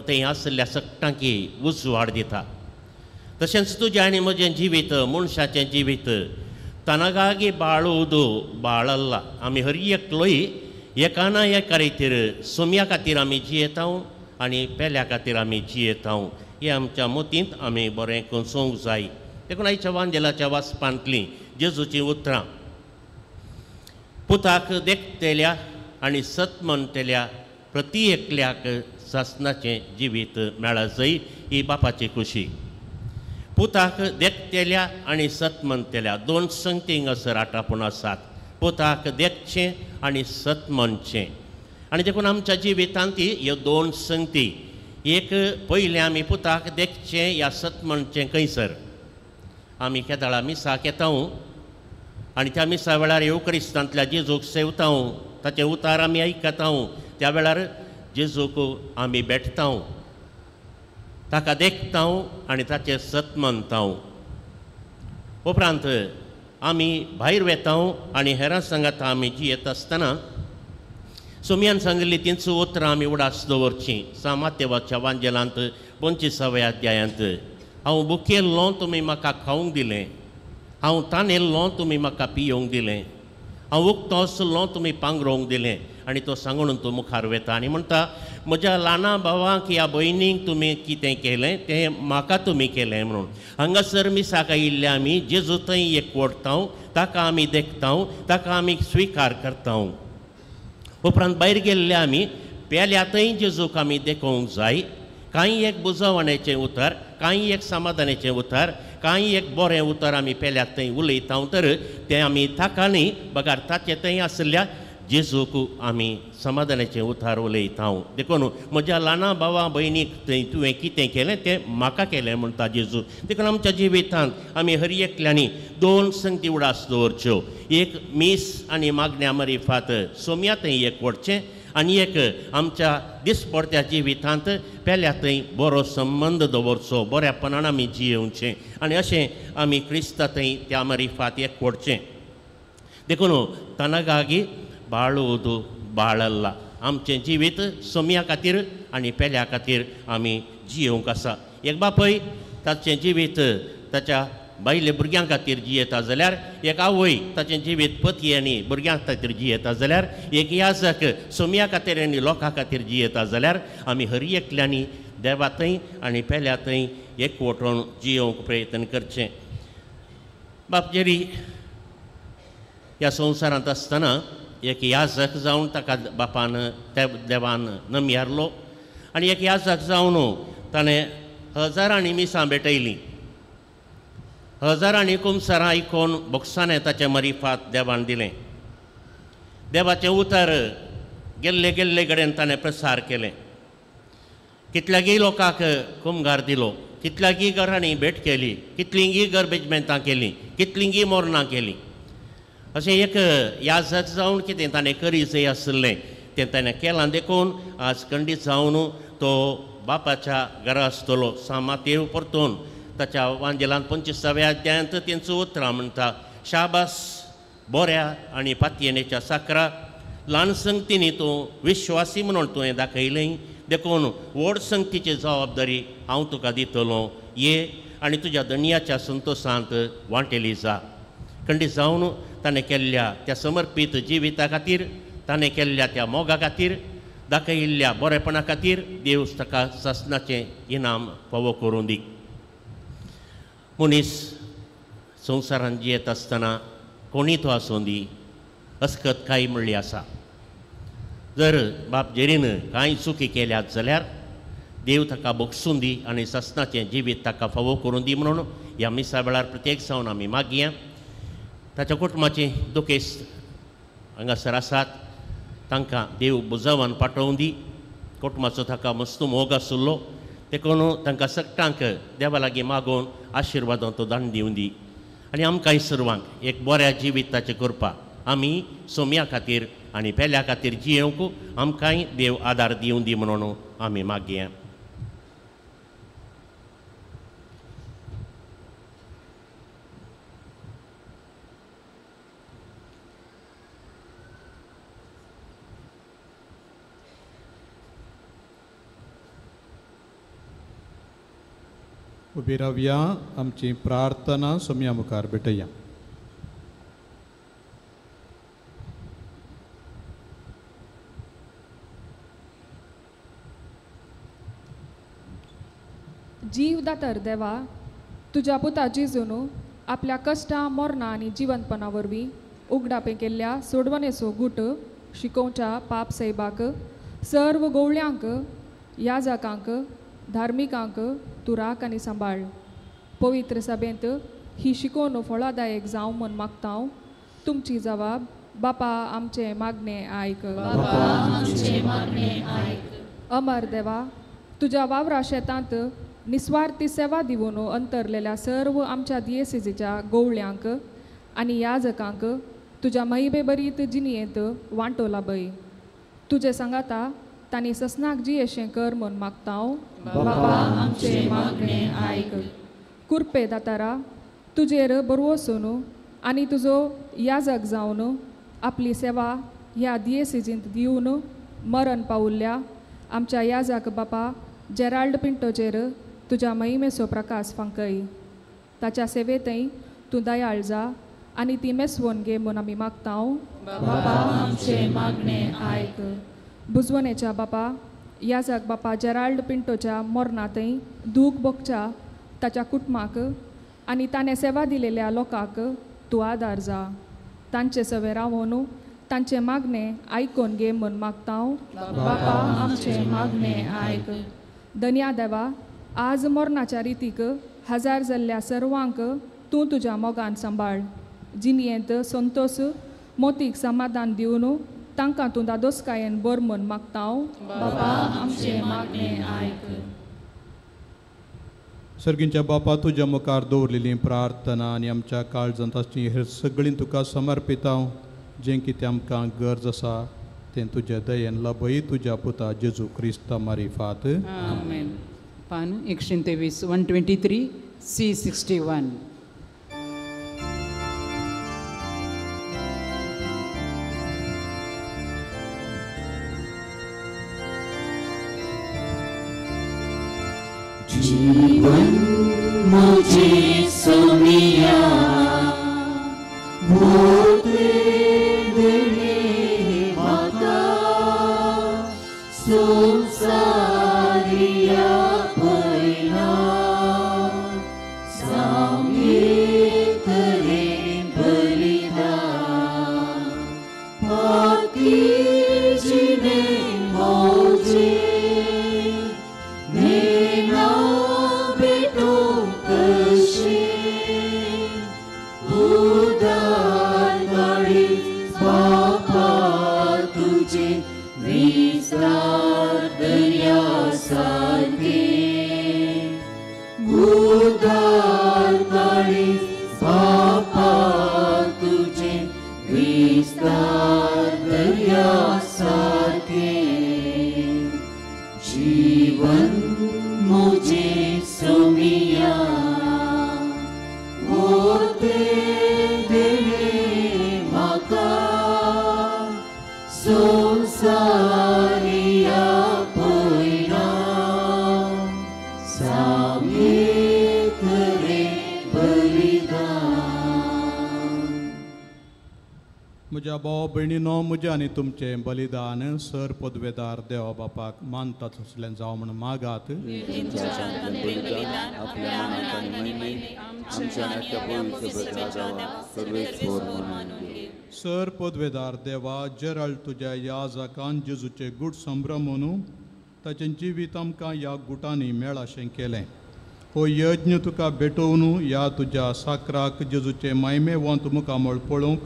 थंय आशिल्ल्या सगटांकी उजवाड दिता. तशेंच तुजें आनी म्हजें जिवीत, मनशाचें जिवीत तनगागी बाळुवूदु बाळल्ल. आमी हर एकलोय एका ना एका रितीर सोम्या खातीर आमी जियेता आनी पेल्या खातीर आमी जियेता. हें आमच्या मतींत आमी बरें कोसोवंक जाय. देखून आयच्या वांजेलाच्या वाचपांतलीं जेजूचीं उतरां, पुताक देखतल्या आनी सत म्हणटल्या प्रती एकल्याक सासनाचें जिवीत मेळजय ही बापाची खुशी. पुताक देखतल्या आनी सत म्हणटल्या दोन संगती हांगासर आटापून आसात. पुताक देखचें आनी सत म्हणचें. आनी देखून आमच्या जिवितांत ह्यो दोन संगती, एक पयलें आमी पुताक देखचें या सत म्हणचें. खंयसर आमी केदळा मिसाक येता आनी त्या मिसा वेळार येवक्रिस्तांतल्या जेजूक सेवता, ताचें उतार आमी आयकता, त्या वेळार जेजूक आमी भेटता, ताका देखता आनी ताचें सत मानता. उपरांत आमी भायर वेता आनी हेरां सांगाता आमी जियेत आसतना सोम्यान सांगिल्ली तींच उतरां आमी उडास दवरचीं. सांत मातेवाच्या वांजेलांत 25व्या अध्यायांत, हांव भुकेल्लो तुमी म्हाका खावंक दिलें, हांव तानेल्लो तुमी म्हाका पियोवंक दिलें, हांव उक्तो आसलो तुमी पांगरोवंक दिलें. आनी तो सांगून तो मुखार वेता आनी म्हणटा, म्हज्या ल्हाना भावांक ह्या भयणींक तुमी कितें केलें तें म्हाका तुमी केलें म्हणून. हांगासर मिसाक आयिल्ले आमी जेजू थंय एकवटता, ताका आमी देखता, ताका आमी स्विकार करता. उपरांत भायर गेल्ले आमी पेल्या थंय जेजूक आमी देखोवंक जाय. कांय एक बुजवणेचें उतर, कांय एक समाधानाचें उतर, कांय एक बरें उतर आमी पेल्या थंय उलयता तर तें आमी ताका न्ही बगर ताचे थंय आशिल्ल्या जेजूक आमी समाधानाचें उतर उलयता. देखून म्हज्या ल्हाना भावा भयणीक थंय तुवें कितें केलें तें म्हाका केलें म्हणटा जेजू. देखून आमच्या जिवितांत आमी हर एकल्यांनी दोन संगती उडास दवरच्यो, एक मीस आनी मागण्या मरिफात सोम्या थंय एकवटचें आनी एक आमच्या दिसपडत्या जिवितांत पेल्या थंय बरो संबंद दवरचो, बऱ्यापणान आमी जियेवचें आनी अशें आमी क्रिस्ता थंय त्या मरिफात एकवटचें. देखून तनगागी बाळुवूदु बाळल्ला. आमचें जिवीत सोम्या खातीर आनी पेल्या खातीर आमी जियेवंक आसा. एक बापय ताचें जिवीत ताच्या बायले भुरग्यां खातीर जियेता जाल्यार, एक आवय ताचें जिवीत पती आनी भुरग्यां खातीर जियेता जाल्यार, एक याजक सोम्या खातीर आनी लोकां खातीर जियेता जाल्यार आमी हर एकल्यांनी देवा थंय आनी पेल्या थंय एकवटून जियोवंक प्रयत्न करचें. बाप जेरी ह्या संवसारांत आसतना एक याजक जावन ताका बापान देवान नमयारलो आनी एक याजक जावन ताणें हजारांनी मिसां भेटयलीं, हजारांनी कुमसरां आयकून बोक्साणें ताचें मरिफात देवान दिलें. देवाचें उतर गेल्ले गेल्ले कडेन ताणें प्रसार केलें. कितल्यागी लोकांक कुमगार दिलो, कितल्यागी घरांनी भेट केली, कितलींगी गरबेजमेंतां केलीं, कितलींगी मोरणां केलीं. अशें एक याजक जावन कितें ताणें करी जाय आशिल्लें तें ताणें केलां. देखून आज खंडीत जावन तो बापाच्या घरा आसतलो. सामातेव परतून ताच्या वांजेलान 25व्या अध्यायांत तेंचो उतरां म्हणटा, शाबास बोऱ्या आनी पातयेनेच्या साकरा, ल्हान संगतींनी तूं विश्वासी म्हणून तुवें दाखयलें, देखून व्हड संगतीची जबाबदारी हांव तुका दितलो, ये आनी तुज्या धनयाच्या संतोशांत वांटेली जा. खंडीत जावन ताणें केल्ल्या त्या समर्पीत जिविता खातीर, ताणें केल्ल्या त्या मोगा खातीर, दाखयिल्ल्या बरेपणा खातीर देव ताका सासणाचें इनाम फावो करूं दी. मनीस संवसारांत जियेत आसतना कोणीय तो आसूं दी, अस्कत कांय म्हणली आसा. जर बाप जेरीन कांय चुकी केल्यात जाल्यार देव ताका बक्षून दी आनी सासणाचें जिवीत ताका फावो करूं दी म्हणून ह्या मिसा वेळार प्रत्येक जावन आमी मागया. ताच्या कुटुंबाचे दुखेस्त हांगासर आसात, तांकां देव बुजावान पाठोवन दी. कुटुंबाचो ताका मस्त मोग आशिल्लो, देखून तांकां सगटांक देवा लागीं मागून आशिर्वादान तो दान दिवन दी. आनी आमकांय सर्वांक एक बऱ्या जिविताचें करपा आमी सोम्या खातीर आनी पेल्या खातीर जियेवंक आमकांय देव आदार दिवन दी म्हणून आमी मागया. उबी रावया, आमची प्रार्थना सोम्या मुखार भेटया. जीव दातर देवा, तुज्या पुता जेजून आपल्या कश्टां, मरणां आनी जिवंतपणा वरवीं उगडापें केल्ल्या सोडवणेचो गूट शिकोवच्या पाप सैबाक, सर्व गोवळ्यांक, याजकांक, धार्मिकांक तूं राख आनी सांबाळ. पवित्र सभेंत ही शिकोवन फळादायक जावं म्हूण मागता हांव. तुमची जबाब बापा आमचें मागणें आयक. अमर देवा, तुज्या वावरा शेतांत निस्वार्थी सेवा दिवन अंतरलेल्या सर्व आमच्या दियेसेजीच्या गोवळ्यांक आनी याजकांक तुज्या महिमे बरीत जिणयेंत वांटो लाबय. तुजे सांगाता तांणी ससनाक जियेशें कर म्हूण मागता हांव. बापा आमचें मागणें आयक. कुरपे दातारा, तुजेर बरवसून आनी तुजो याजक जावन आपली सेवा ह्या दियेसेजींत दिवन मरण पावुल्ल्या आमच्या याजक बापा जेराल्ड पिंटोचेर तुज्या महिमेचो प्रकाश फांकय. ताच्या सेवेंतय तूं दयाळ जा आनी ती मेसवोन घे म्हूण आमी मागता हांव. बापा आमचें मागणें आयक. बुजवणेच्या बापा याजक बापा जेराल्ड पिंटोच्या मरणांतय दूख भोगच्या ताच्या कुटुंबाक आनी ताणें सेवा दिलेल्या लोकांक तूं आदार जा. तांचे सवे रावोन तांचें मागणें आयकोन घे म्हूण मागता हांव. बापा आमचें मागणें आयक. दनया देवा, आज मरणाच्या रितीक हजार जाल्ल्या सर्वांक तूं तुज्या मोगान सांबाळ. जिणयेंत संतोस, मोतीक समाधान दिवन तांकां तूं दादोसकायेन बर म्हूण मागता हांव. बापा आमचें मागणें आयक. सर्गींच्या बापा, तुज्या मुखार दवरलेली प्रार्थना आनी आमच्या काळजांत आसची हेर सगळीं तुका समर्पिता. जें कितें आमकां गरज आसा तें तुज्या दयेन लाभय. तुज्या पुता जेजू क्रिस्ता मारिफात. आमेन. पान 123, 123 C61. जीवन मुझे सोमिया मोते दिले माता संसारिया पयला सांगेतरे बलिदान पाकी जिने मौजे नेना बेटो कशे उदार। म्हज्या भाव भयणीनो, म्हजें आनी तुमचें बलिदान सर पदवेदार देवा बापाक मानता तसलें जावं म्हूण मागात. सर पदवेदार देवा, जेराल्ड तुज्या याजकान जेजूचे गूट संभ्रमून ताचें जिवीत आमकां ह्या गुटांनी मेळाशें केलें. हो यज्ञ तुका भेटोवन ह्या तुज्या साकराक जेजूचें मायमेवंत मुखामळ पळोवंक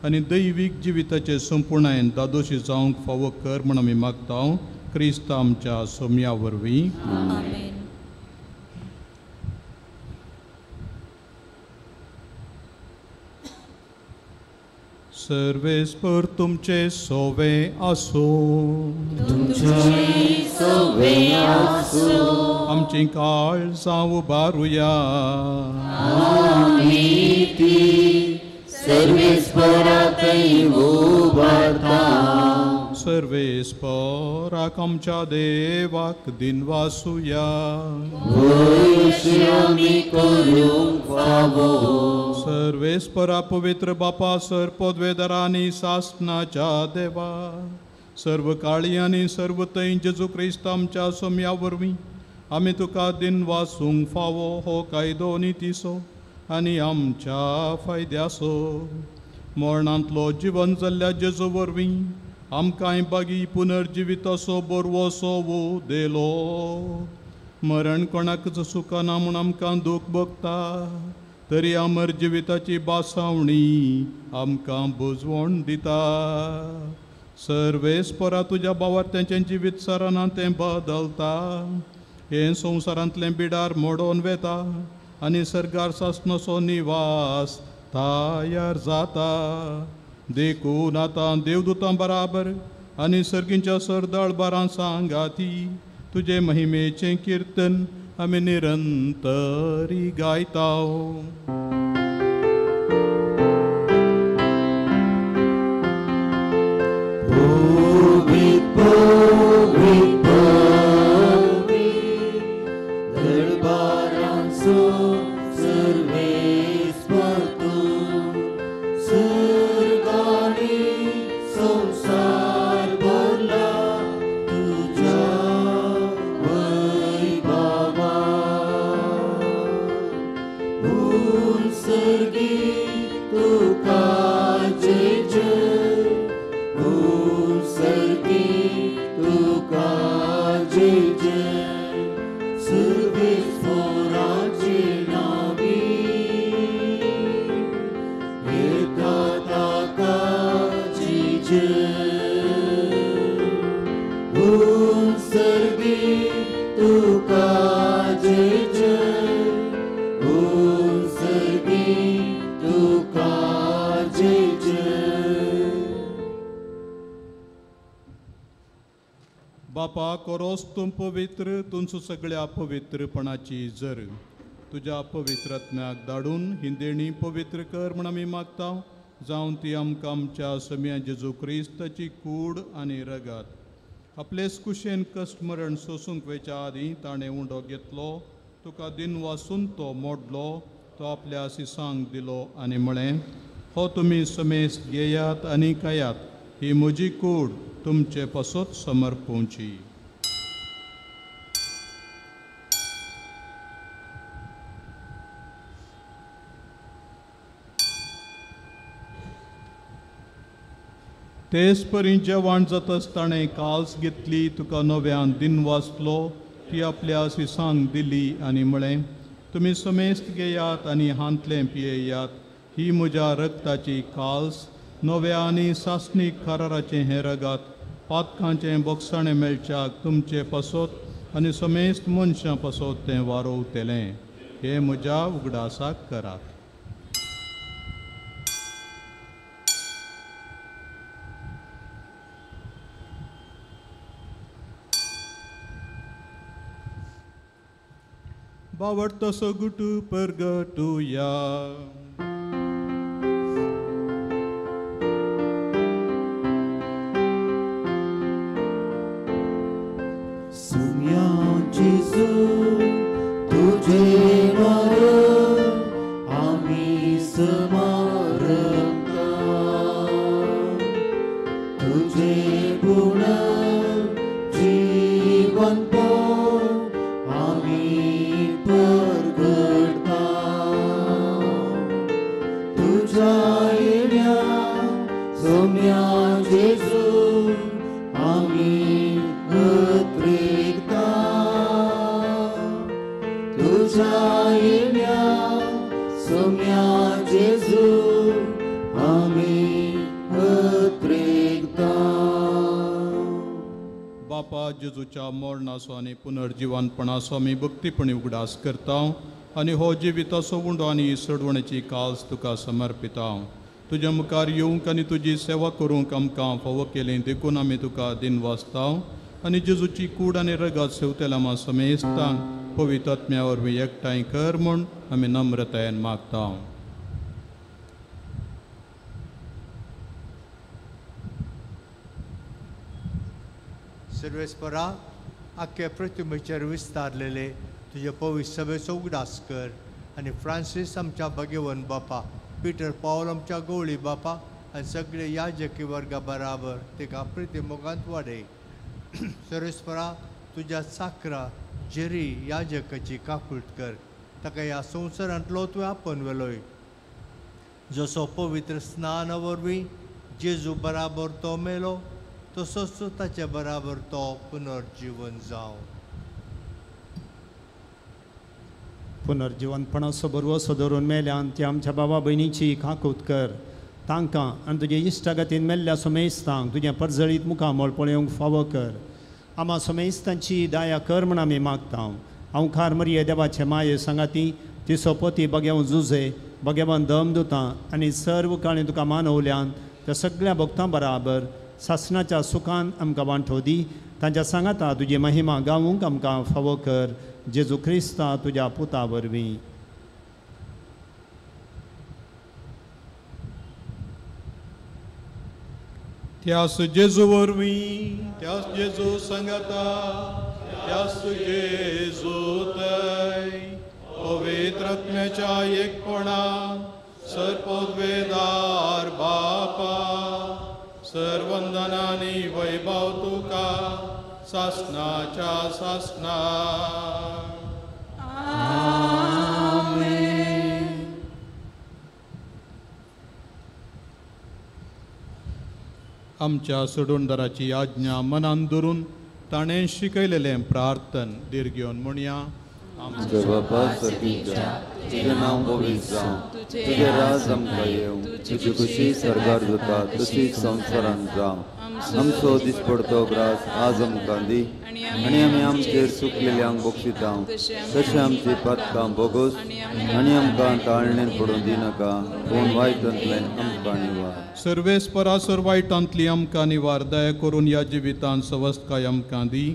आनी दैवीक जिविताचे संपुर्णायेन दादोशी जावंक फावो कर म्हूण आमी मागता, क्रिस्त आमच्या सोम्या वरवीं. सर्वेस्पर तुमचे सोवे आसूं. आमची काळजां उबारुया. सर्वेस्पराक आमच्या देवाक दिनवासुया. सर्वेस्परा पवित्र बापा, सर पदवेदारांनी सासनाच्या देवा, सर्व काळी आनी सर्व थंय जेजू क्रिस्त आमच्या सोम्या वरवीं आमी तुका दिनवासूंक फावो हो कायदो नितीचो आनी आमच्या फायद्याचो. मरणांतलो जिवन जाल्ल्या जेजू वरवीं आमकांय बागी पुनर्जिविताचो बरवसो वो दिलो. मरण कोणाकच सुखना म्हूण आमकां दूख भोगता, तरी अमर जिविताची बासावणी आमकां बुजवण दिता. सर्वेस्परा तुज्या भावार्थ्यांचें जिवीत सराना तें बदलता, हें संवसारांतलें बिडार मोडोन वेता आनी सर्गार सासणाचो निवास तयार जाता. देखून आतां देवदूतां बराबर आनी सर्गींच्या सरदळबारां सांगाती तुजे महिमेचें किर्तन आमी निरंतरी गायता. बापा, कोरोस तूं पवित्र, तुमचो सगळ्या पवित्रपणाची जर तुज्या पवित्र आत्म्याक धाडून ही देणी पवित्र कर म्हूण आमी मागता, जावन ती आमकां आमच्या सम्या जेजू क्रिस्ताची कूड आनी रगत. आपलेच कुशेन कश्ट मरण सोसूंक वेच्या आदीं ताणें उंडो घेतलो, तुका दिनवासून तो मोडलो, तो आपल्या सिसांक दिलो आनी म्हळें, हो तुमी समेस्त घेयात आनी खायात, ही म्हजी कूड तुमचे पासत समर्पोवची. तेच परी जेवण जातच ताणें काल्स घेतली, तुका नव्यान दिनवासलो, ती आपल्या सिसांक दिली आनी म्हळें, तुमी समेस्त घेयात आनी हांतलें पियेयात, ही म्हज्या रक्ताची काल्स, नव्या आनी सासणीक कराराचें हें रगात, पातकांचें बोगसाणें मेळच्याक तुमचे पासत आनी समेस्त मनशां पासत तें वारोवतलें. हें म्हज्या उगडासाक करात. बावडतो गुटू परगटुया. सुम्या जेजू तुझे मरण आमी स्मारता, तुझ्या येण्या सोम्या जेजू आमी अत्रेकता. तुझ्या येण्या सोम्या जेजू आमी अत्रेकता. बापा जेजूच्या मरणाचो आनी पुनर्जिवनपणाचो आमी भक्तीपणी उगडास करता आनी हो जिविताचो उंडो आनी सडवणेची काल्स तुका समर्पिता. तुज्या मुखार येवंक आनी तुजी सेवा करूंक आमकां फावो केली देखून आमी तुका दिनवासता आनी जेजूची कूड आनी रगत सेवतेल्या आमा समेस्तांक पवित्र आत्म्या वरवीं एकठांय कर म्हूण आमी नम्रतायेन मागता. सर्वेस्परा आख्खे पृथ्वीचेर विस्तारलेले तुजे पवित्र सभेचो उगडास कर आनी फ्रांसीस आमच्या भगेवन बापा, पिटर पावल आमच्या गवळी बापा आनी सगळे याजकी वर्गा बराबर तिका प्रिती मोगांत वाडय. सर्वेस्परा तुज्या चाकरा जेरी याजकाची काकूट कर, ताका ह्या संवसारांतलो तुवें आपोवन व्हेलोय. जसो पवित्र स्नाना वरवीं जेजू बराबर तो मेलो तसोच ताचे बराबर तो पुनर्जीवन जावं. पुनर्जिवनपणाचो भरवसो धरून मेल्यान ती आमच्या बाबा भयणीची काकूत कर. तांकां आनी तुजे इश्टागतीन मेल्ल्या सोमेस्तांक तुजें परजळीत मुखामळ पळोवंक फावो कर. आमा सोमेस्तांची दया कर म्हण आमी मागता. हांवकार मरिये देवाचे माये सांगाती ती सोपती बगेवन जुजे बगेवन दम दुता आनी सर्व काणी तुका मानवल्यान त्या सगळ्या भक्तां बराबर सासणाच्या सुखान आमकां वांटो दी. तांच्या सांगाता तुजी महिमा गावूंक आमकां फावो कर. जेजू क्रिस्ता तुज्या पुता वरवीं. त्यास जेजू वरवीं, त्यास जेजू सांगाता, त्यास जेजू तय पवित्र आत्म्याच्या एकपणान सर्वोद्वेदार बापा सर्वंदनानी वैभव तुका सासनाच्या सासना. आमेन. आमच्या सोडूनदाराची आज्ञा मनान धरून ताणें शिकयलेलें प्रार्थन दीर्घ घेवन म्हणया. आमच्या बापा सर्गीच्या, तुजें नांव पवित्र जावं, तुजें राज आमकां येवं, तुजी खुशी सर्गार जाता तशी संवसारांत जावं. आमचो दिसपडतो ग्रास आज आमकां दी आनी आमी आमचेर चुकलेल्यांक बक्षिता तशें आमची पातकां बोगोस आनी आमकां ताळणेंत पडून दिनाका, पूण वायटांतलें आमकां निवार. सर्वेस्परा वायटांतली आमकां निवार, दया करून ह्या जिवितांत सवस्तकाय आमकां दी.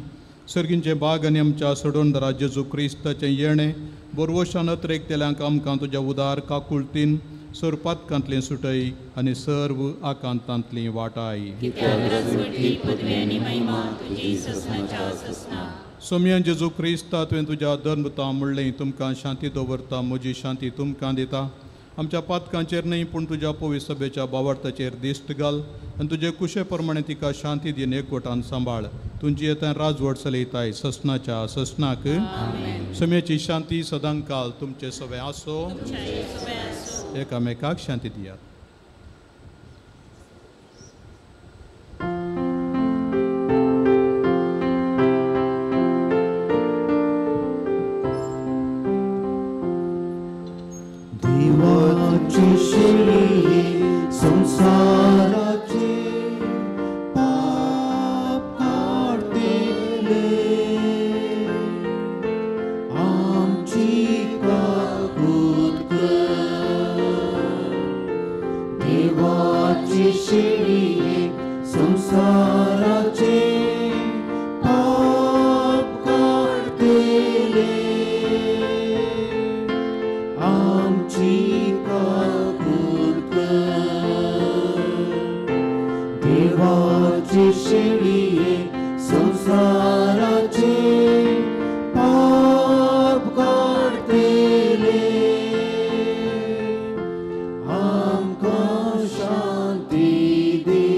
सर्गींचे बाग आनी आमच्या सोडोनदारा जेजू क्रिस्ताचें येणें बोरवशान अत्रेकतेल्यांक आमकां तुज्या उदार काकुळतीन सरपातकांतलीं सुटय आनी सर्व आकांतांतलीं वाटाय. सोमयान जेजू क्रिस्ता तुवें तुज्या धर्मता म्हणलें, तुमकां शांती दवरता, म्हजी शांती तुमकां दिता. आमच्या पातकांचेर न्हय पूण तुज्या पवित्र सभेच्या बावार्थाचेर दिश्ट घाल आनी तुजे कुशे प्रमाणे तिका शांती दीन एकवटान सांबाळ. तुमची येता राजवट चलयताय ससनाच्या ससनाक. सम्याची शांती सदांकाल तुमचे सवे आसो. एकामेकाक शांती दियात. देवाची शेळी संसाराचे पाप काडतेले, आमची काकूत कर. देवाची शेळी संसाराचे पाप काडतेले, आमची काकूत कर. देवाची शेळी संसाराचे पाप काडतेले, आमकां शांती दी.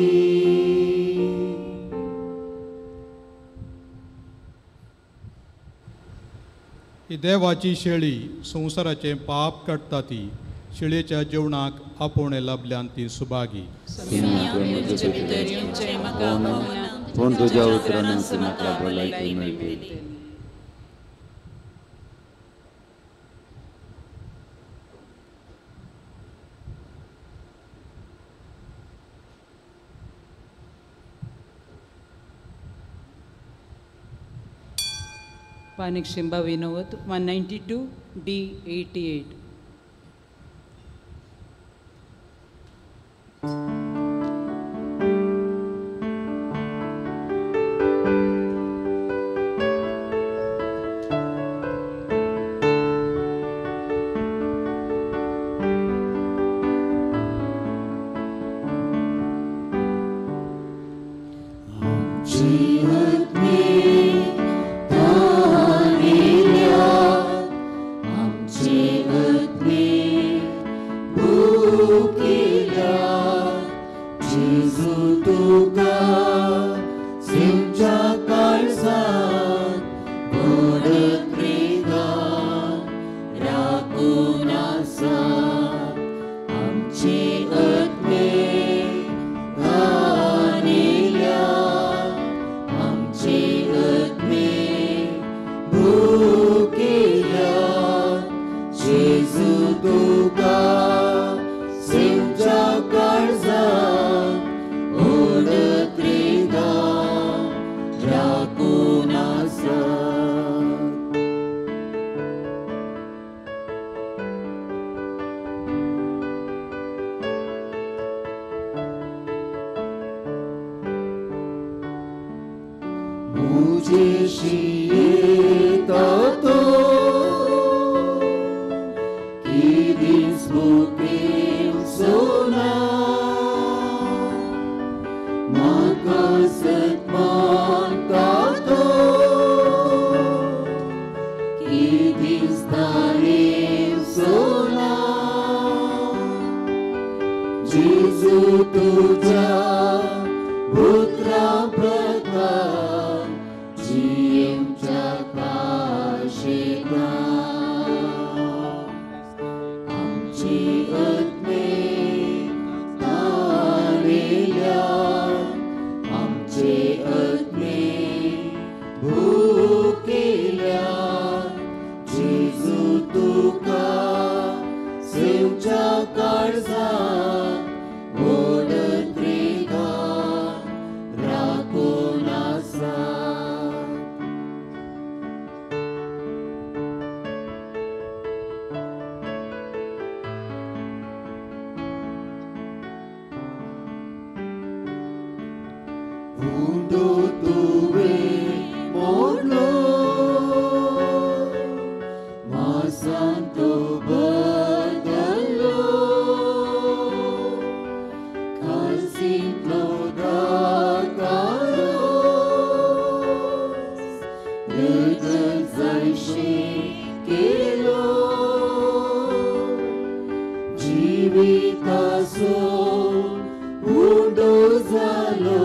ही देवाची शेळी संवसाराचें पाप काडटा ती शिळेच्या जेवणाक आपोवणें लाबल्यान ती सुभागी. पूण तुज्या उतरानच म्हाका भलायकी मेळटली. Panik Shimba Vinod 192 D 88. जिविताचो उंडो जालो.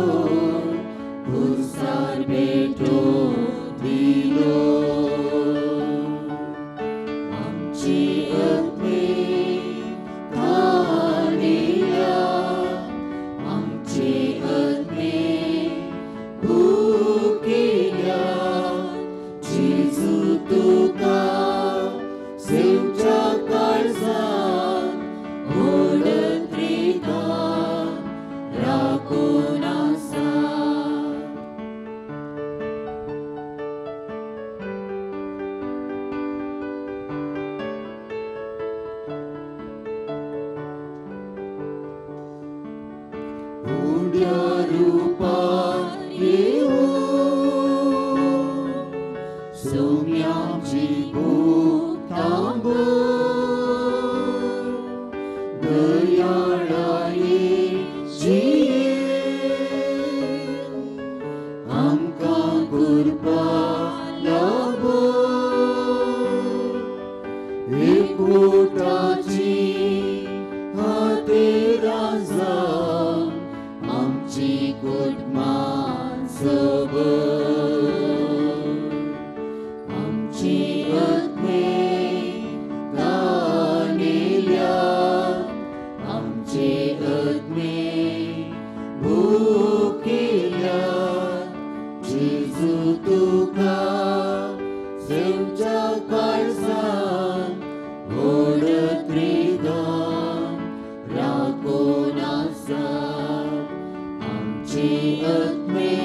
आमचे आत्मे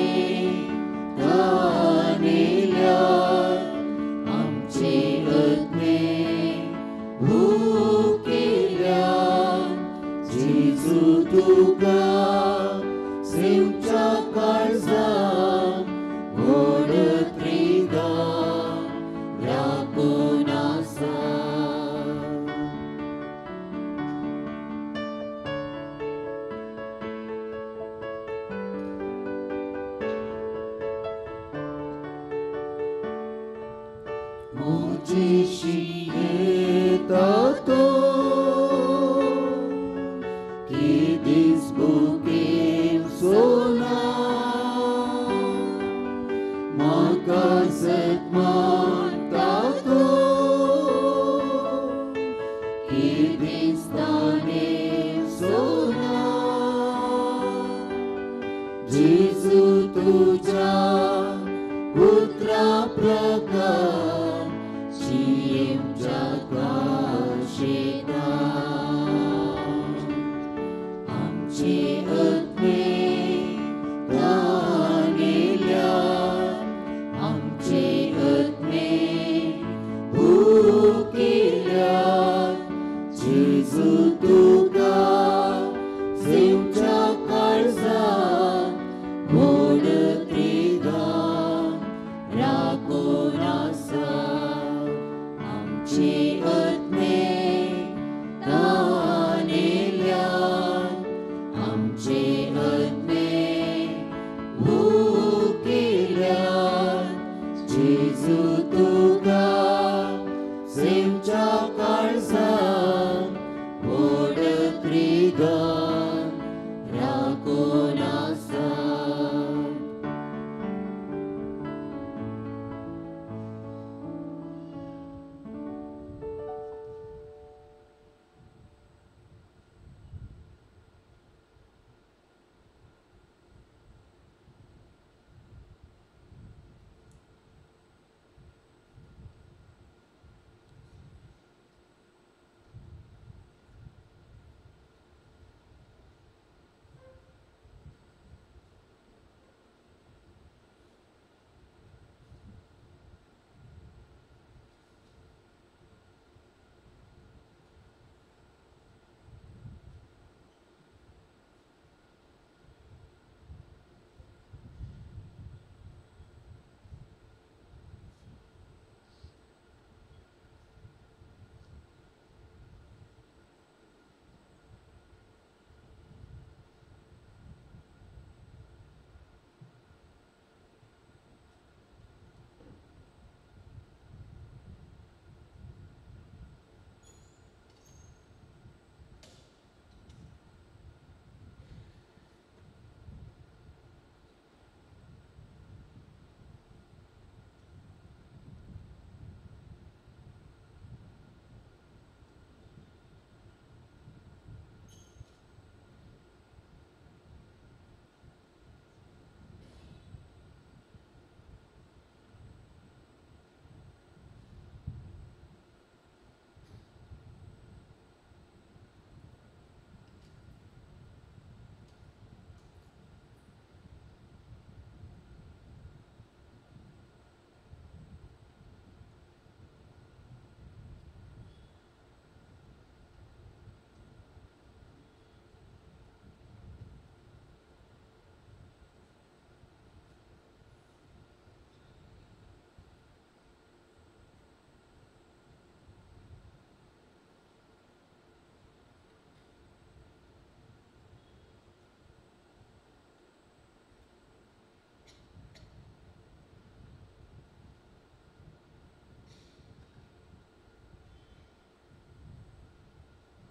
तानेल्या आमचे आत्मे भुकेल्या जेजू तुका सेवच्या काळजान व्हड त्रिगान राखून आसा. म्हजेशी येता तो की दीस भुकेवचो ना म्हाका सत मानता तो की दीस तानेवचो ना. जेजू तुज्या उतरा प्रकार जियेवच्या काशेता आमचे आत्मे तानेल्या आमचे आत्मे भुकेल्या जेजू तुका सेवच्या काळजान व्हड त्रिगान राखून आसा. आमचे आत्मे तानेल्या आमचे आत्मे भुकेल्या जेजू तुका सेवच्या काळजान व्हड त्रिगान राखून आसा.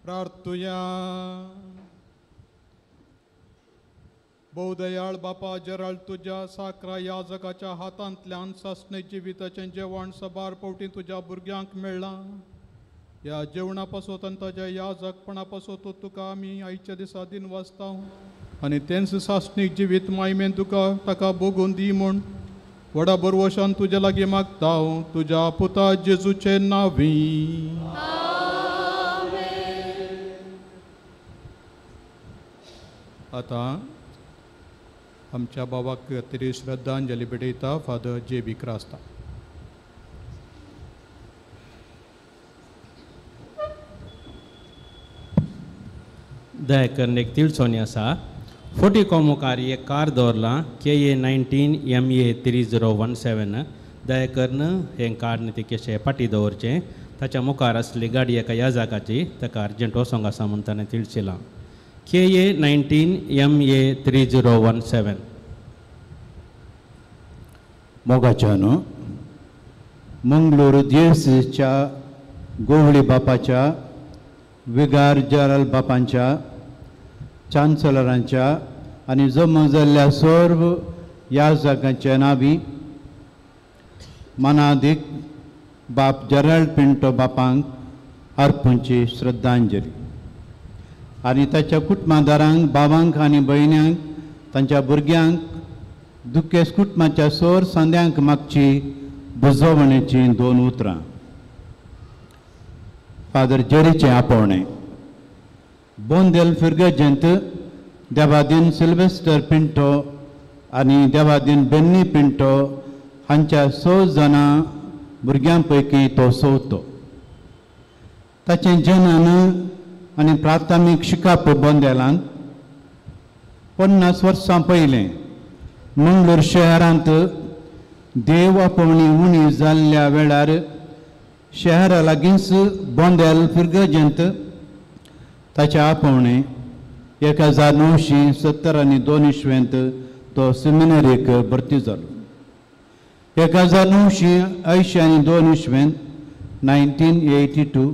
प्रार्थुया. भोवदयाळ बापा जेराल्ड तुज्या साकरा याजकाच्या हातांतल्यान सासणे जिविताचें जेवण सबार पावटी तुज्या भुरग्यांक मेळ्ळां. ह्या जेवणा पासत आनी ताज्या याजकपणा पासत तुका आमी आयच्या दिसा दिन वाचता आनी तेंच सासणीक जिवीत मायमेन तुका ताका भोगून दी म्हूण व्हडा बरवशान तुज्या लागीं मागता तुज्या पुता जेजूचे नांवी. आतां आमच्या बाबाक तरी श्रद्धांजली भेटयता फादर जे बी क्रास्ता. दया करून एक तिळसोनी आसा. फोटिको मुखार एक कार दवरलां KA 19 MA 3017. दया करून हें कार न्ही ती पाटी दवरचें. ताच्या मुखार आसली गाडी एका ह्या जागाची ताका अर्जंट वचोंक आसा म्हूण ताणें तिळशिलां. KA 19 MA 3017. मोगाच्या न्हू मंगळूर दियेसीच्या गोवळी बापाच्या विगार जनरल बापांच्या चान्सलरांच्या आनी जमा जाल्ल्या सर्व ह्या जागांच्या नांवी मनादीक बाप जेराल्ड पिंटो बापांक अर्पूंची श्रद्धांजली आनी ताच्या कुटुंबादारांक बाबांक आनी भयण्यांक तांच्या भुरग्यांक दुखेस कुटुंबाच्या सोर सांद्यांक मागची बुजवणेचीं दोन उतरां. फादर जेरीचें आपोवणें. बोंदेल फिर्गजेंत देवादीन सिल्वेस्टर पिंटो आनी देवादीन बेन्नी पिंटो हांच्या 6 जाणां भुरग्यां पैकी तो चवथो. ताचें जनन आनी प्राथमीक शिकप बोंदेलांत 50 वर्सां पयलें मंगळूर शहरांत देव आपोवणी उणी जाल्ल्या वेळार शहरा लागींच बोंदेल फिर्गजेंत ताचें आपोवणें 1972 इसवेंत तो सेमिनरीक भरती जालो. 1982 इसवेंत 1982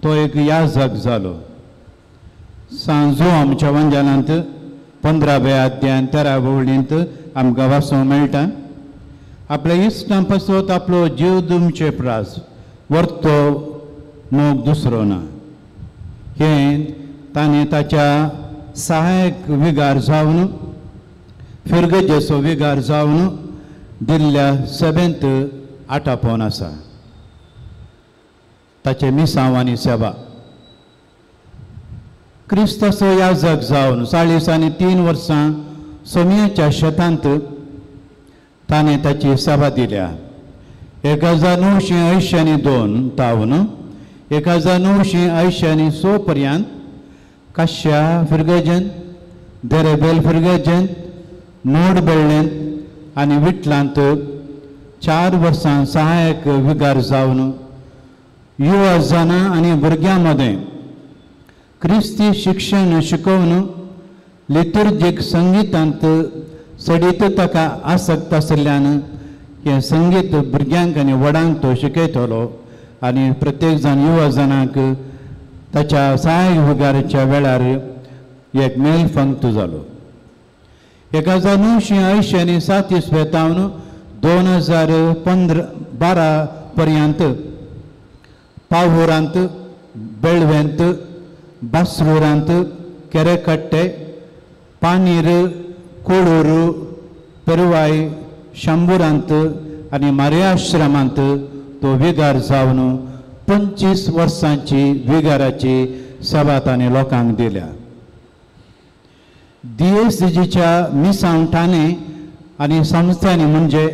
तो एक याजक जालो. सांजो आमच्या वंजालांत 15व्या अध्यायान 13 वळींत आमकां वाचूंक मेळटा. आपल्या इश्टां पासत आपलो जीव दिवचे प्रास वर्तो मोग दुसरो ना हें ताणें ताच्या सहायक विगार जावन फिर्गजेचो विगार जावन दिल्ल्या सभेंत आटापोवन आसा. ताचें मिसांव आनी सेवा. क्रिस्ताचो याजक जावन 43 वर्सां सोमयाच्या शेतांत ताणें ताची सेवा दिल्या. 1982 तावन 1986 पर्यंत काश्या फिर्गजन, देरेबेल फिर्गजन, मोड बेळ्ळेंत आनी विटलांत 4 वर्सां सहायक विगार जावन युवा जाणां आनी भुरग्यां मदें क्रिस्ती शिक्षण शिकोवन लितुर्जीक संगितांत सडीत ताका आसक्त आशिल्ल्यान हें संगीत भुरग्यांक आनी व्हडांक तो शिकयतलो आनी प्रत्येक जाण युवा जाणांक ताच्या सहायक विगाराच्या वेळार एक मेल फंक्त जालो. 1987 इसवेतावन 2015-12 पर्यंत पावूरांत, बेळवेंत, बासरूरांत, केरेकट्टे, पानीर, कोळूर, पेरवाय, शंबूरांत आनी मारियाश्रमांत तो विगार जावन 25 वर्सांची विगाराची सेवा ताणें लोकांक दिल्या. दियेसीच्या मिसांव ठाणे आनी संस्थांनी म्हणजे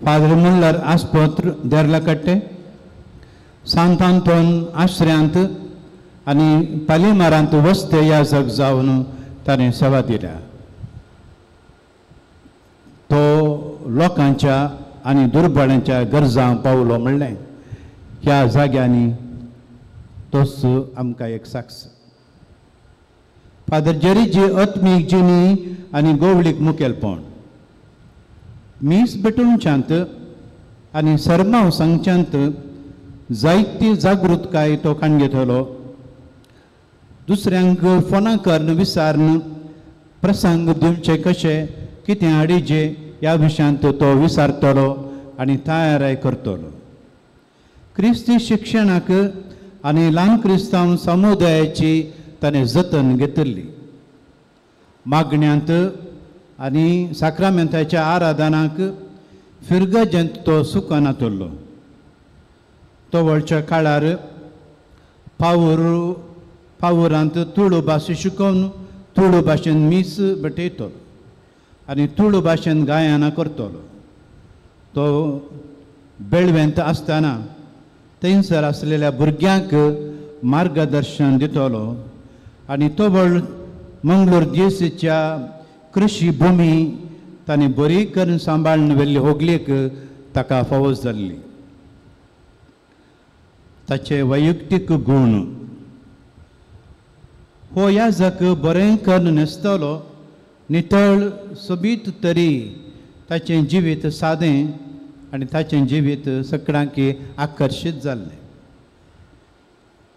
फादर मुल्लर आस्पत्र देर्लाकट्टे, सांत आंतोन आश्र्यांत आनी पालिमारांत वस्ते याजक जावन ताणें सेवा दिल्या. तो लोकांच्या आनी दुर्बळांच्या गरजांक पावलो म्हणलें ह्या जाग्यांनी तोच आमकां एक साक्ष. फादर जेरीची आत्मीक जिणी आनी गोवळीक मुखेलपण मीस भेटोवच्यांत आनी सरमाव सांगच्यांत जायती जागृतकाय तो काण घेतलो. दुसऱ्यांक फोनां करून विचारून प्रसंग दिवचे कशे कितें हाडीचे ह्या विशयांत तो विचारतलो आनी तयाराय करतलो. क्रिस्ती शिक्षणाक आनी ल्हान क्रिस्तांव समुदायाची ताणें जतन घेतिल्ली. मागण्यांत आनी साक्रामेंताच्या आराधनाक फिर्गजेंत तो सुकनातलो. तो वळच्या काळार पावूरांत तुळू भास शिकोवन तुळू भाशेन मीस भेटयतलो. आनी तुळू भाशेन गायनां करतलो. तो बेळवेंत आसतना थंयसर आसलेल्या भुरग्यांक मार्गदर्शन दितलो आनी तोवळ मंगळूर देशीच्या कृशी भुमी ताणें बरी करून सांबाळून व्हेल्ली होगलेक ताका फावो जाल्ली. ताचे वैयक्तीक गूण हो याजक बरें करून न्हेसतलो, नितळ सोबीत तरी ताचें जिवीत सादें आनी ताचें जिवीत सगळ्यांक आकर्शीत जाल्लें.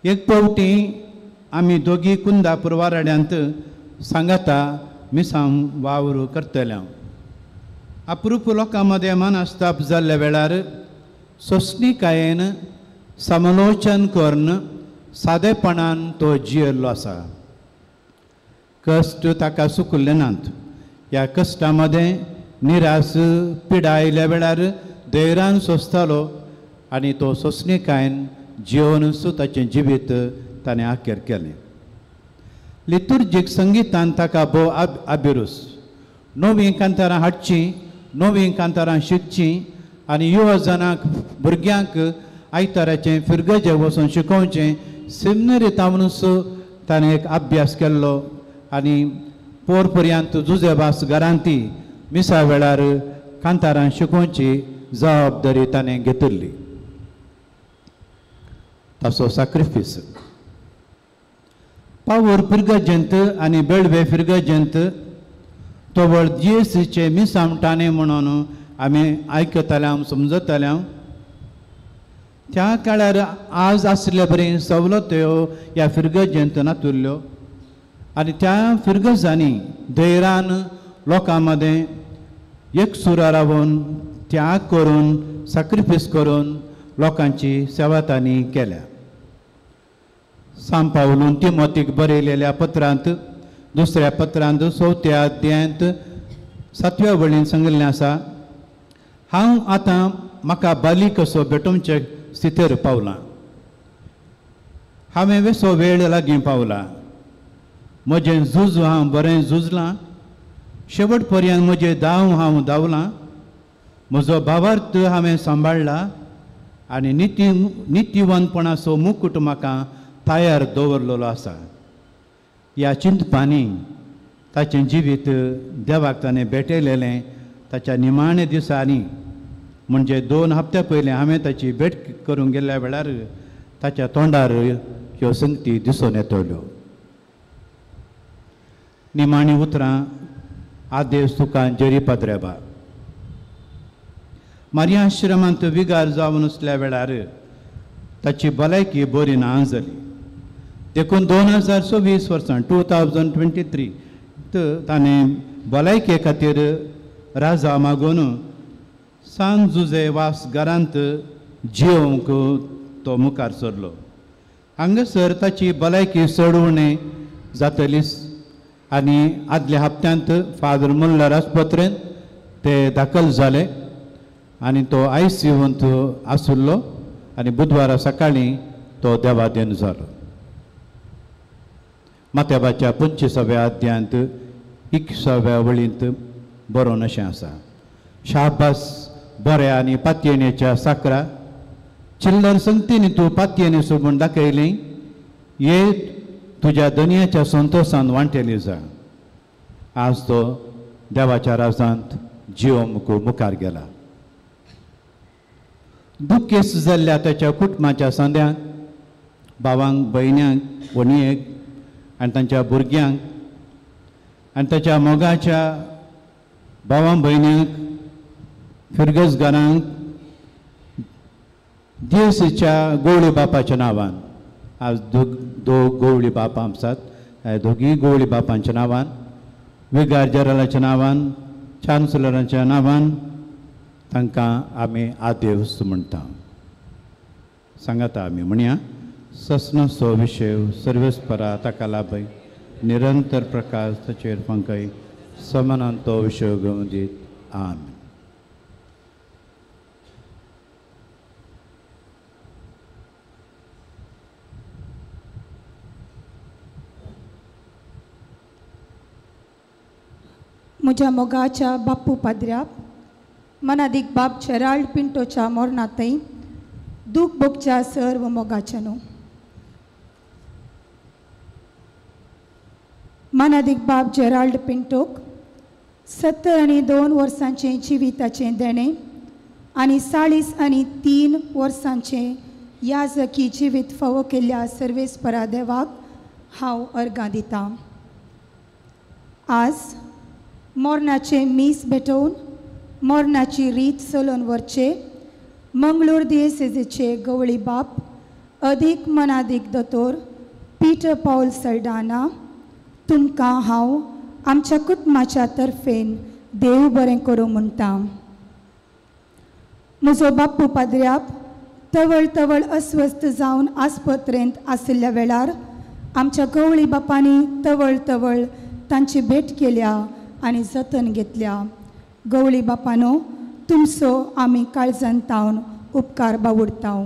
एक पावटी आमी दोगी कुंदापूर वाराड्यांत सांगाता मिसांव वावर करतले. अप्रूप लोकां मदें मनस्ताप जाल्ल्या वेळार सोंसणीकायेन समालोचन करून सादेपणान तो जियेल्लो आसा. कश्ट ताका सुकल्ले नात. ह्या कश्टां मदें निरास पिडा आयल्या वेळार धैर्यान सोंसतालो आनी तो सोंसणीकायेन जियोवन ताचें जिवीत ताणें आखेर केलें. लितुर्जीक संगितान ताका भोव अभिरूच. नवीं कांतारां हाडचीं, नवीं कांतारां शिकचीं आनी युवजनांक भुरग्यांक आयताराचें फिरगजे वचून शिकोवचें सेमिनरी तावनूच ताणें एक अभ्यास केल्लो आनी पोर पर्यंत जुजेबास घरांती मिसा वेळार कांतारां शिकोवची जबाबदारी ताणें घेतिल्ली. ताचो साक्रिफीस पावर फिरगजेंत आनी बेळवे फिरगजेंत तोवळ जीएसीचे मिसामटाणे म्हणून आमी आयकताले, समजताले. त्या काळार आज आसले बरी सवलत्यो ह्या फिरगजेंत नातुरल्यो आनी त्या फिरगजांनी धैर्यान लोकां मदें एकसुरा रावन त्याग करून साक्रिफीस करून लोकांची सेवा तांणी केल्या. सांपावलून तिमोतीक बरयलेल्या पत्रांत दुसऱ्या पत्रांत चवथ्या अध्यायांत सातव्या वळीन सांगिल्लें आसा, हांव आतां म्हाका बाली कसो भेटोवचे स्थितीर पावलां, हांवें वेसो वेळ लागीं पावला, म्हजें झूज हांव बरें झुजलां, शेवट पर्यंत म्हजें दाव हांव धांवलां, म्हजो भावार्थ हांवें सांबाळ्ळा आनी नितीवंतपणाचो मुकूट म्हाका तयार दवरलेलो आसा. ह्या चिंतपांनी ताचें जिवीत देवाक ताणें भेटयलेलें. ताच्या निमाण्या दिसांनी म्हणजे 2 हप्त्या पयलीं हांवें ताची भेट करूंक गेल्ल्या वेळार ताच्या तोंडार ह्यो संगती दिसून येतल्यो. निमाणी उतरां आदेश तुका जेरी पाद्रेबा. मारिया आश्रमांत विगार जावन आसल्या वेळार ताची भलायकी बरी ना जाली. देखून 2024 वर्सां 2023 ताणें भलायके खातीर राजा मागून सान जुजे वास घरांत जियोवंक तो मुखार सरलो. हांगासर ताची भलायकी चड उणें जातलीच आनी आदल्या हप्त्यांत फादर मुल्लर आस्पत्रेंत ते दाखल जाले आनी तो आयसीयूंत आशिल्लो आनी बुधवारा सकाळीं तो देवादेन जालो. मात्याबाच्या 25व्या अध्यायांत 21व्या वळींत बरोवन अशें आसा, शाबास बऱ्या आनी पातयेणेच्या साकरा चिल्लर संगतीन तूं पातयेणे सोबून दाखयली, ये तुज्या दनयाच्या संतोशान वांटेली जा. आज तो देवाच्या राजांत जिवोवंक मुखार गेला. दुखेस्त जाल्ल्या ताच्या कुटुंबाच्या सांद्यांक, भावांक, भयण्यांक, व्हणयेक आनी तांच्या भुरग्यांक आनी ताच्या मोगाच्या भावां भयण्यांक, फिरगजगारांक दिवसीच्या गोवळी बापाच्या नांवान, आज दोग गोवळी बाप आसात, दोगीय गोवळी बापांच्या नांवान, विगार जेरालाच्या नांवान, चान्सलराच्या नांवान तांकां आमी आदेवस म्हणटा. सांगाता आमी म्हणया, ससनाचो विशय सर्वेस्परा ताका लाभय, निरंतर प्रकाश ताचेर फांकय, समानान तो विशय घेवन दीत. आमेन. म्हज्या मोगाच्या बाप्पू पाद्र्याक मनादीक बाब जेराल्ड पिंटोच्या मोरणांतय दूख भोगच्या सर्व मोगाच्या न्हू. मनादीक बाब जेराल्ड पिंटोक 72 वर्सांचें जिविताचें देणें आनी 43 वर्सांचें याजकी जिवीत फावो केल्ल्या सर्वेस्परा देवाक हांव अर्गां दितां. आज मोरणाचें मीस भेटोवन मोरणाची रीत चलोवन व्हरचे मंगळूर दियेसेजीचे गवळी बाप अदीक मनादीक दोतोर पीटर पावल सल्डाना तुमकां हांव आमच्या कुटुंबाच्या तर्फेन देव बरें करूं म्हणटा. म्हजो बाप्पू पाद्र्याप तवळ तवळ अस्वस्थ जावन आस्पत्रेंत आशिल्ल्या वेळार आमच्या गवळी बापांनी तवळ तवळ तांची भेट केल्या आनी जतन घेतल्या. गवळी बापानो तुमचो आमी काळजान तावन उपकार बावुडताव.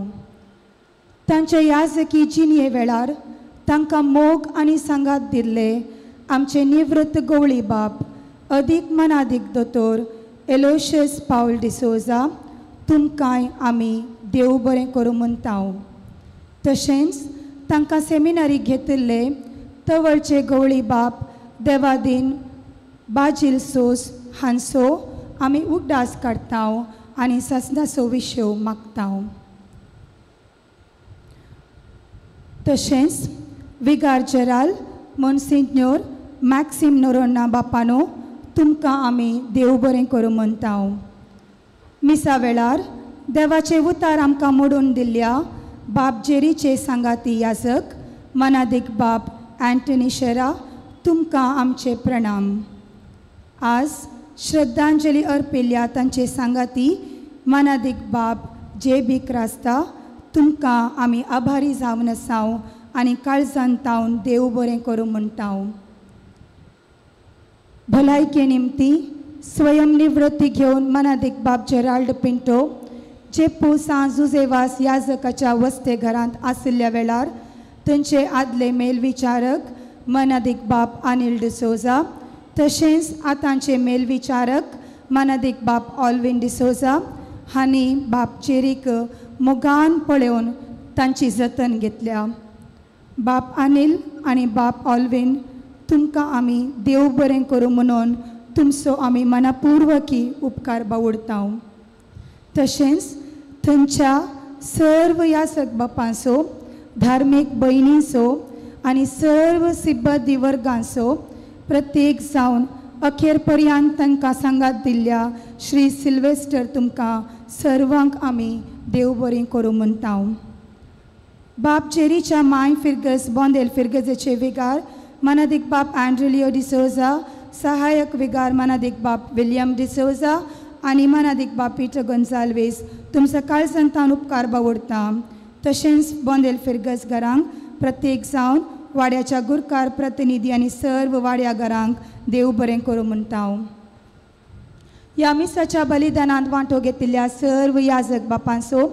तांच्या याजकी जिणये वेळार तांकां मोग आनी सांगात दिल्ले आमचे निवृत्त गवळी बाप अदीक मनादीक दोतोर एलोशियस पावल डिसोजा तुमकांय आमी देव बरें करूं म्हणटाव. तशेंच तांकां सेमिनारी घेतिल्ले तवळचे गवळी बाप देवादीन बाजील सोस हांचो आमी उगडास काडटाव आनी सासणाचो विशय मागताव. तशेंच विगार जेराल मोन्सिन्योर मॅक्सिम नोरोन्ना बापानो तुमकां आमी देव बरें करूं म्हणटाव. मिसा वेळार देवाचे उतार आमकां मोडून दिल्ल्या बाप जेरीचे सांगाती याजक मनादीक बाप अँटनी शेरा तुमकां आमचे प्रणाम. आज श्रद्धांजली अर्पिल्ल्या तांचे सांगाती मनादीक बाप जे बी क्रास्ता तुमकां आमी आभारी जावन आसाव आनी काळजान तावन देव बरें करूं म्हणटाव. भलायके निमती स्वयं निवृत्ती घेवन मनादीक बाब जेराल्ड पिंटो चेप्पू सांत जुजेवास याजकाच्या वस्ते घरांत आशिल्ल्या वेळार थंयचे आदले मेलविचारक मनादीक बाप अनिल डिसोजा तशेंच आतांचे मेलविचारक मनादीक बाप ऑलविन डिसोजा हांणी बाप चेरीक मोगान पळोवन तांची जतन घेतल्या. बाप अनिल आनी बाप ऑलविन तुमकां आमी देव बरें करूं म्हणून तुमचो आमी मनापुर्वकी उपकार बावुडताव. तशेंच थंयच्या सर्व यासक बापांचो धार्मीक भयणींचो आनी सर्व सिब्बदी वर्गांचो प्रत्येक जावन अखेर पर्यंत तांकां सांगात दिल्ल्या श्री सिल्वेस्टर तुमकां सर्वांक आमी देव बरें करूं म्हणटाव. बाप चेरीच्या माय फिर्गज बोंदेल फिर्गजेचे विगार मनादीक बाप अँड्रुलियो डिसोजा सहायक विगार मनादीक बाप विलियम डिसोजा आनी मनादीक बाप पीटर गोन्साल्वीस तुमचो काळजांतान उपकार बावडटा. तशेंच बोंदेल फिर्गज घरांक प्रत्येक जावन वाड्याच्या गुरकार प्रतिनिधी आनी सर्व वाड्या घरांक देव बरें करूं म्हणटाव. ह्या मिसाच्या बलिदानांत वांटो घेतिल्ल्या सर्व याजक बापांचो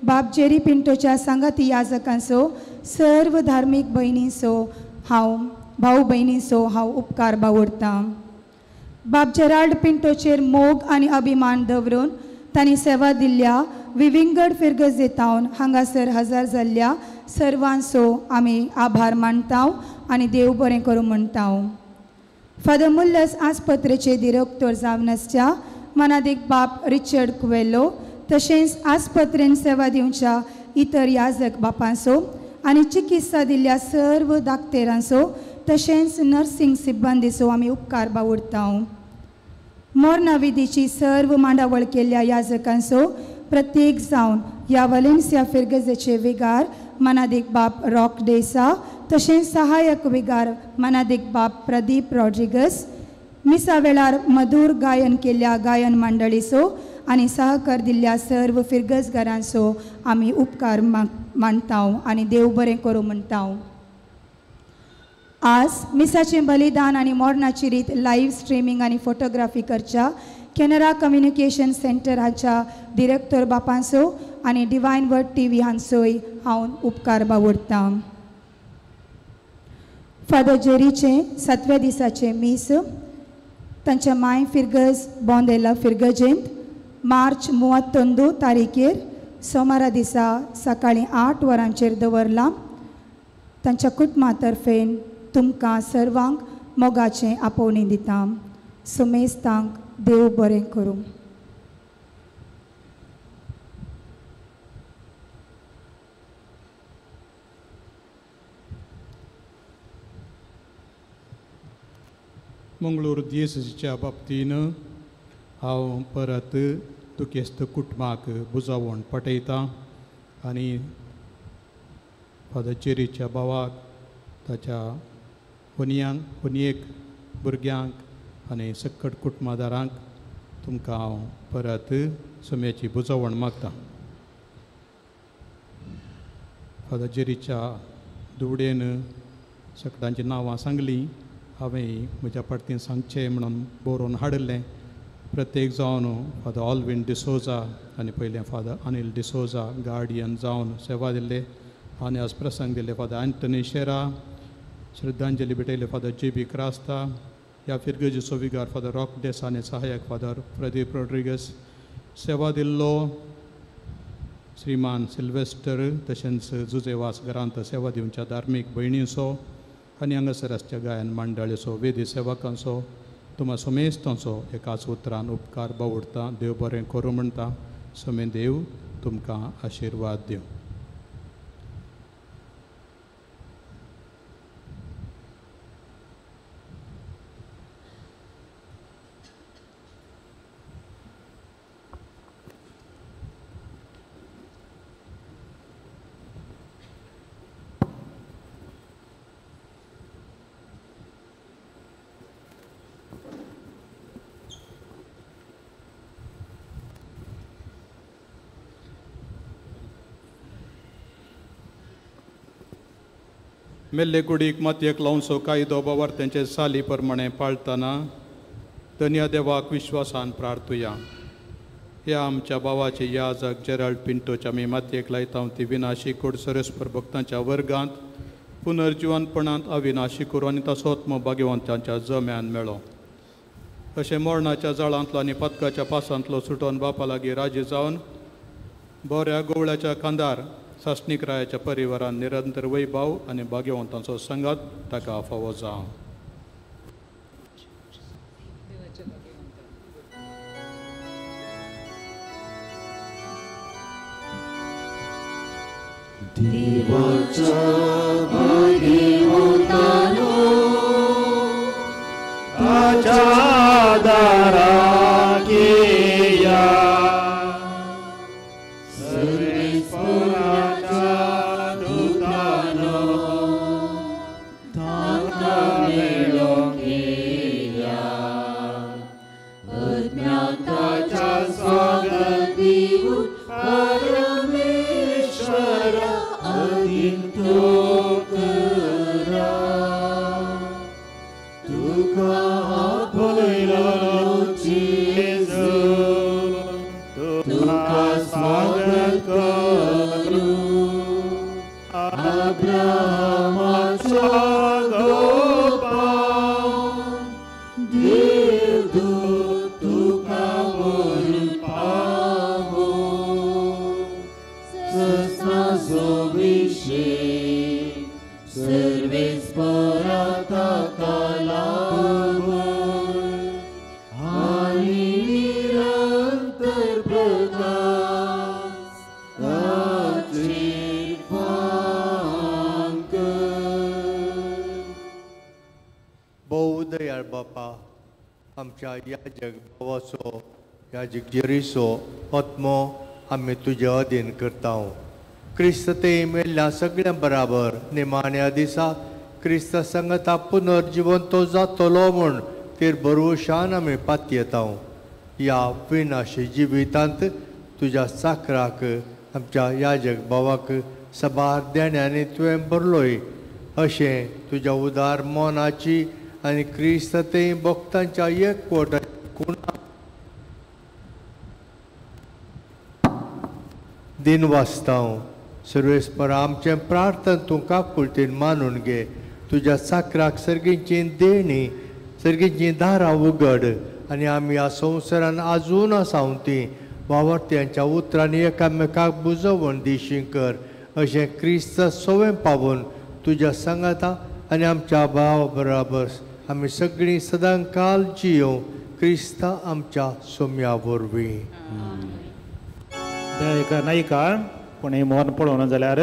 बाप जेरी पिंटोच्या सांगाती याजकांचो सर्व धार्मीक भयणींचो हांव भाव भयणींचो हांव उपकार बावडटां. बाप जेराल्ड पिंटोचेर मोग आनी अभिमान दवरून तांणी सेवा दिल्ल्या विविंगड फिर्गजेतावन हांगासर हजर जाल्ल्या सर्वांचो आमी आभार मानताव आनी देव बरें करूं म्हणटाव. फादर मुल्लस आस्पत्रेचे दिरोक्तोर जावन आसच्या मनादीक बाप रिचर्ड कुवेलो तशेंच आस्पत्रेन सेवा दिवच्या इतर याजक बापांचो आनी चिकित्सा दिल्ल्या सर्व दाक्तेरांचो तशेंच नर्सिंग सिब्बंदीचो आमी उपकार बावुडताव. मोरनाविधीची सर्व मांडावळ केल्ल्या याजकांचो प्रत्येक जावन ह्या वलेन्सिया फिर्गजेचे विगार मनादीक बाप रॉक डेसा तशेंच सहायक विगार मनादीक बाप प्रदीप रॉड्रिगस मिसा वेळार मधूर गायन केल्ल्या गायन मंडळीचो आनी सहकार दिल्ल्या सर्व फिर्गज घरांचो आमी उपकार मानताव आनी देव बरें करूं म्हणटाव. आज मिसाचें बलिदान आनी मोरणाची रीत लायव्ह स्ट्रिमींग आनी फोटोग्राफी करच्या कॅनरा कम्युनिकेशन सेंटर हाच्या डिरेक्टर बापांचो आनी डिवायन वर्ड टी व्ही हांचोय हांव उपकार बावडटां. फादर जेरीचें सातव्या दिसाचें मीस तांच्या माय फिरगज बोंदेला फिरगजेंत मार्च 31 तारीखेर सोमारा दिसा सकाळीं 8 वरांचेर दवरलां. तांच्या कुटुंबा तर्फेन तुमकां सर्वांक मोगाचें आपोवणें दिता. सुमेस्तांक देव बरें करूं. मंगळूर दियेसीच्या बाबतीन हांव परत दुखेस्त कुटुंबाक बुजावण पटयतां आनी फादर जेरीच्या भावाक, ताच्या होनयांक, होनयेक, भुरग्यांक आनी सक्कट कुटुंबादारांक तुमकां हांव परत सम्याची बुजावण मागतां. फादर जेरीच्या दुवडेन सकटांचीं नांवां सांगलीं, हांवें म्हज्या पार्टीन सांगचें म्हणून बरोवन हाडिल्लें. प्रत्येक जावन फादर ऑलवीन डिसोजा आनी पयलें फादर अनील डिसोजा गार्डियन जावन सेवा दिल्ले आनी आज प्रसंग दिल्ले फादर एंटनी शेरा, श्रद्धांजली भेटयले फादर जे बी क्रास्ता, ह्या फिरगजीचो विगार फादर रॉक डेस आनी सहायक फादर प्रदीप रोड्रिगस, सेवा दिल्लो श्रीमान सिल्वेस्टर तशेंच जुजेवास घरांत सेवा दिवच्या धार्मीक भयणींचो आनी हांगासर आसच्या गायन मंडळीचो, वेदी सेवकांचो, तुमा समेस्तांचो एकाच उतरान उपकार बावडटा. देव बरें करूं म्हणटा. समे देव तुमकां आशिर्वाद दिवं. मेल्ले कुडीक मातयेक लावचो कायदो बावार्थ्यांचे साली प्रमाणे पाळतना धन्या देवाक विश्वासान प्रार्थुया. ह्या आमच्या भावाचे याजक जेराल्ड पिंटोच्या आमी मातयेक लायता ती विनाशी कोड सरस्पर भक्तांच्या वर्गांत पुनर्जिवनपणांत अविनाशी करूं आनी ताचो आत्मो भाग्यवंतांच्या जम्यान मेळो. अशें मरणाच्या जाळांतलो आनी पदकाच्या पासांतलो सुटोवन बापा लागीं राजी जावन बऱ्या गोवळ्याच्या खांदार सासणीक रायाच्या परिवारान निरंतर वैभाव आनी भाग्यवंतांचो संगात ताका फावो जावं. देवाच्या भाग्यवंतांनो ताच्या दाराक येया, सर्वेस्पराच्या दुतानो ताका मेळोंक येया, अज्ञाताच्या स्वागत दिवन परमेश्वरा अधीन तो करा. तुका आपयलो जेजू, तुका स्वागत करूं, अब्राहमाचो गोपान देवदूत तुका व्हरून पावो, सस्नाचो विशेक सर्वेस्परा ताका लाभो आनी निरंतर प्रकाश ताचेर फांक. भोव दयाळ बापा, आमच्या याजक भावाचो, याजक जेरीचो आत्मो आमी तुजे अधीन करता. क्रिस्त ते मेल्ल्या सगळ्यां बराबर निमाण्या दिसा क्रिस्त संगता पुनर्जिवंत जातलो म्हूण तेर भरवशान आमी पातयेता. ह्या विनाशी जिवितांत तुज्या चाकराक आमच्या याजक भावाक सबार देण्यांनी तुवें भरलोय, अशें तुज्या उदार मनाची आनी क्रिस्त ते भक्तांच्या एकवटा कुणा दिन वाचता. सर्वेस्पर आमचें प्रार्थन तूं काकुळटेन मानून घे. तुज्या चाकराक सर्गींची देणी सर्गीचीं दारां उगड आनी आमी ह्या संवसारान आजून आसा ती भावार्थ्यांच्या उतरांनी एकामेकाक बुजोवन दिशी कर अशें क्रिस्त सोवें पावून तुज्या सांगाता आनी आमच्या भावा बराबर आमी सगळीं सदां काल जियों क्रिस्त आमच्या सोम्या वरवीं. दयेकर नायिका कोणूय मोन पळोवन जाल्यार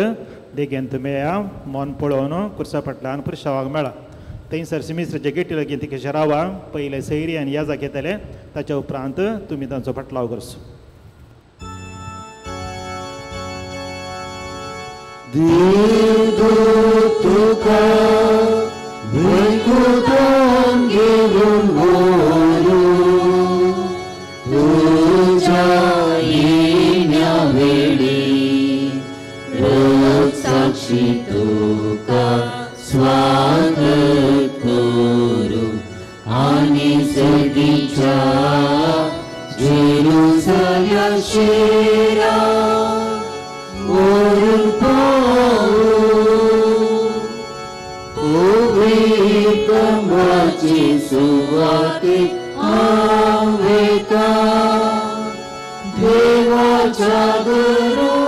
देगेन तुमी या मोन पळोवन कुर्सा फाटल्यान पुरशावाक मेळा. थंयसर सिमिस्त्राचे गेटी लागीं ती कशें रावा पयले सैरी आनी याजाक येतले ताच्या उपरांत तुमी तांचो फाटलाव करचो. तुका भंयकुटान घेवन व्हरूं तुज्या येण्या वेळी रक्ताक्षी तुका स्वागत करूं आनी सर्गीच्या जेरुसल्या शेरा व्हरून पावूं पवित्रमाची सुवातेक हांव वता देवाच्या घरा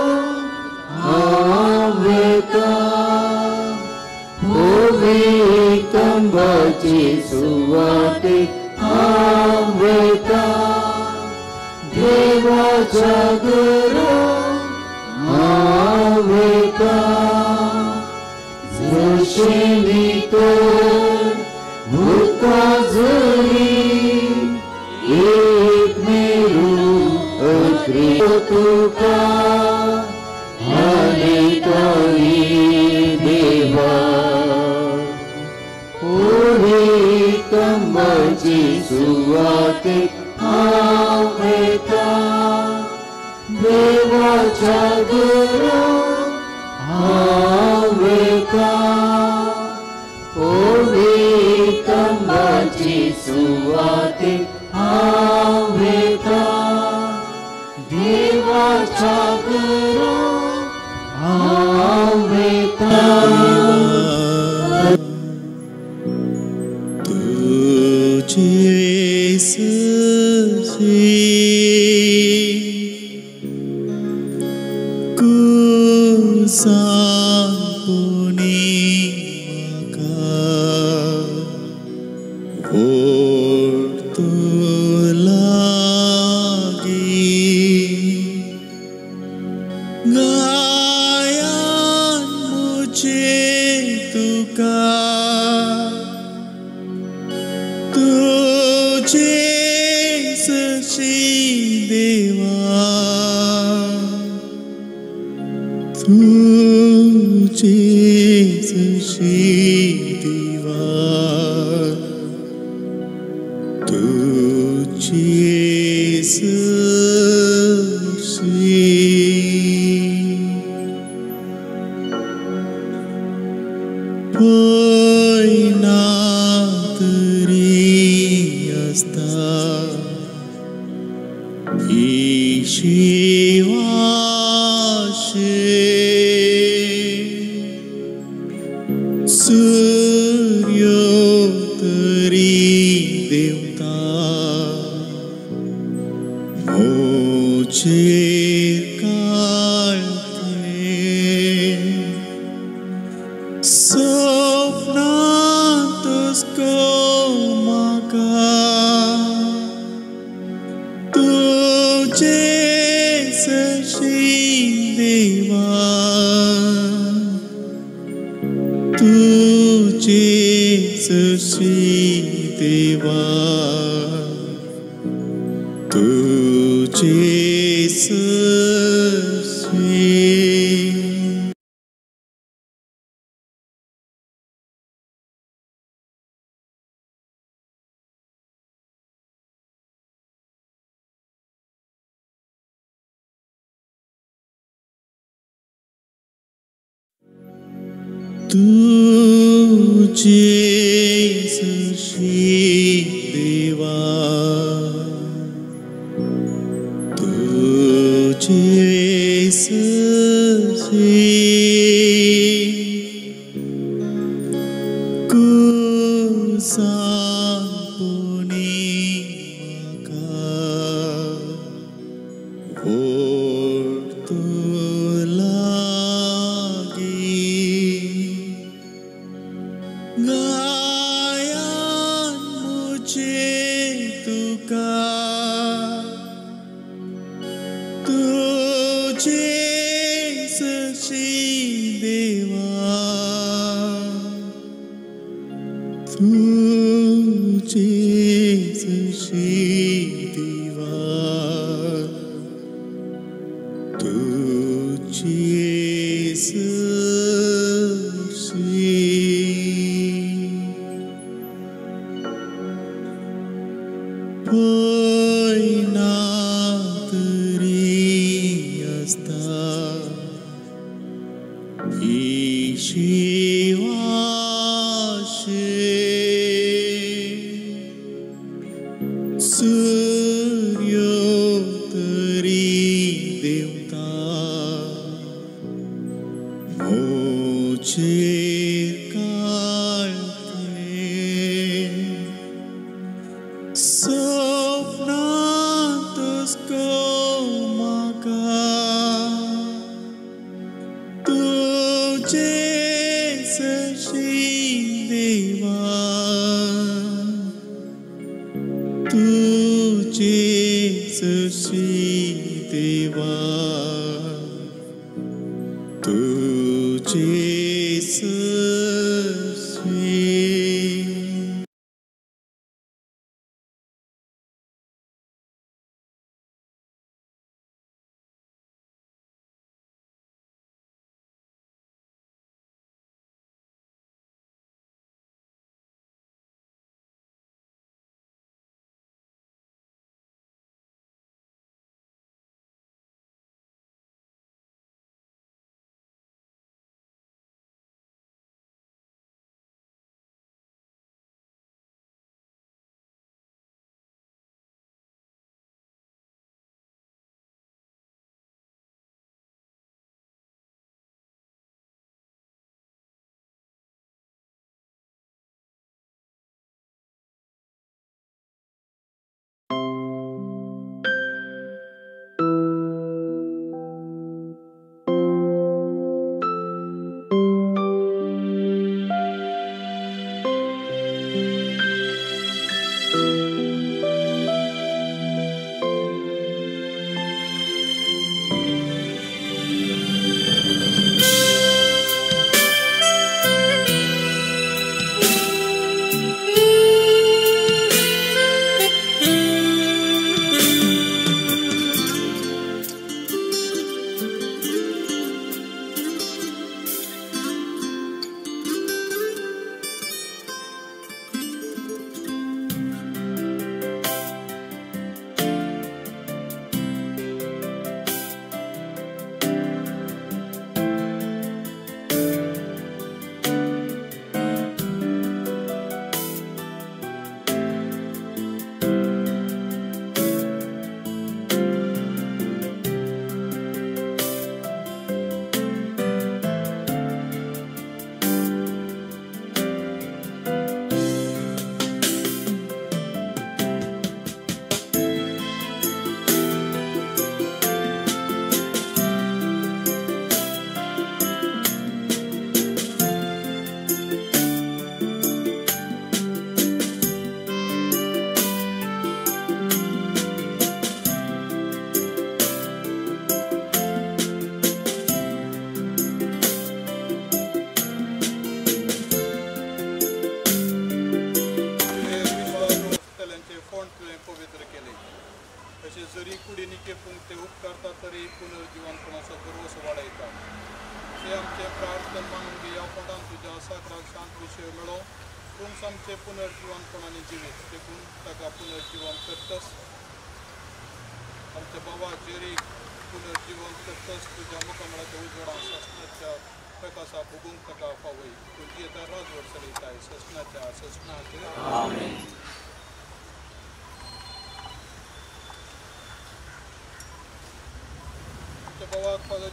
हांव वता पवित्रमाची सुवातेक हांव वता देवाच्या घरा हांव वता. जशें भितर भुतां जरी एक मेरू अत्री तुका हालयताली देवा पवित्रमाची सुवातेक हांव वता देवाच्या घरा हांव वता पवित्रमाची सुवातेक हांव वता देवाच्या घरा हांव वता. तुझे सजी कुसांपुनी म्हाका ओडतो लागीं गायान मुझे तुका तुझे सशी देवा तुझे सशी देवा तुझे सशी पयना तरी आसता शिवाशे सूर्यो तरी देवता मोचेर काळते सपनांतच को म्हाका तुझे सशी देवा तुझे सशी देवा तुझे सशी. तुझे सशी देवा तुझे सशी कुसांपुनी तुझे तुका तुझे सशी देवा तुझे सशी देवा तुझे सशी पयना तरी आसता ही शिवाशे सूर्यो तरी देवता मोचेर काळथे स्वप्नांतच गो म्हाका तुझे सशी देवा तुझे सशी देवा तुझे सशी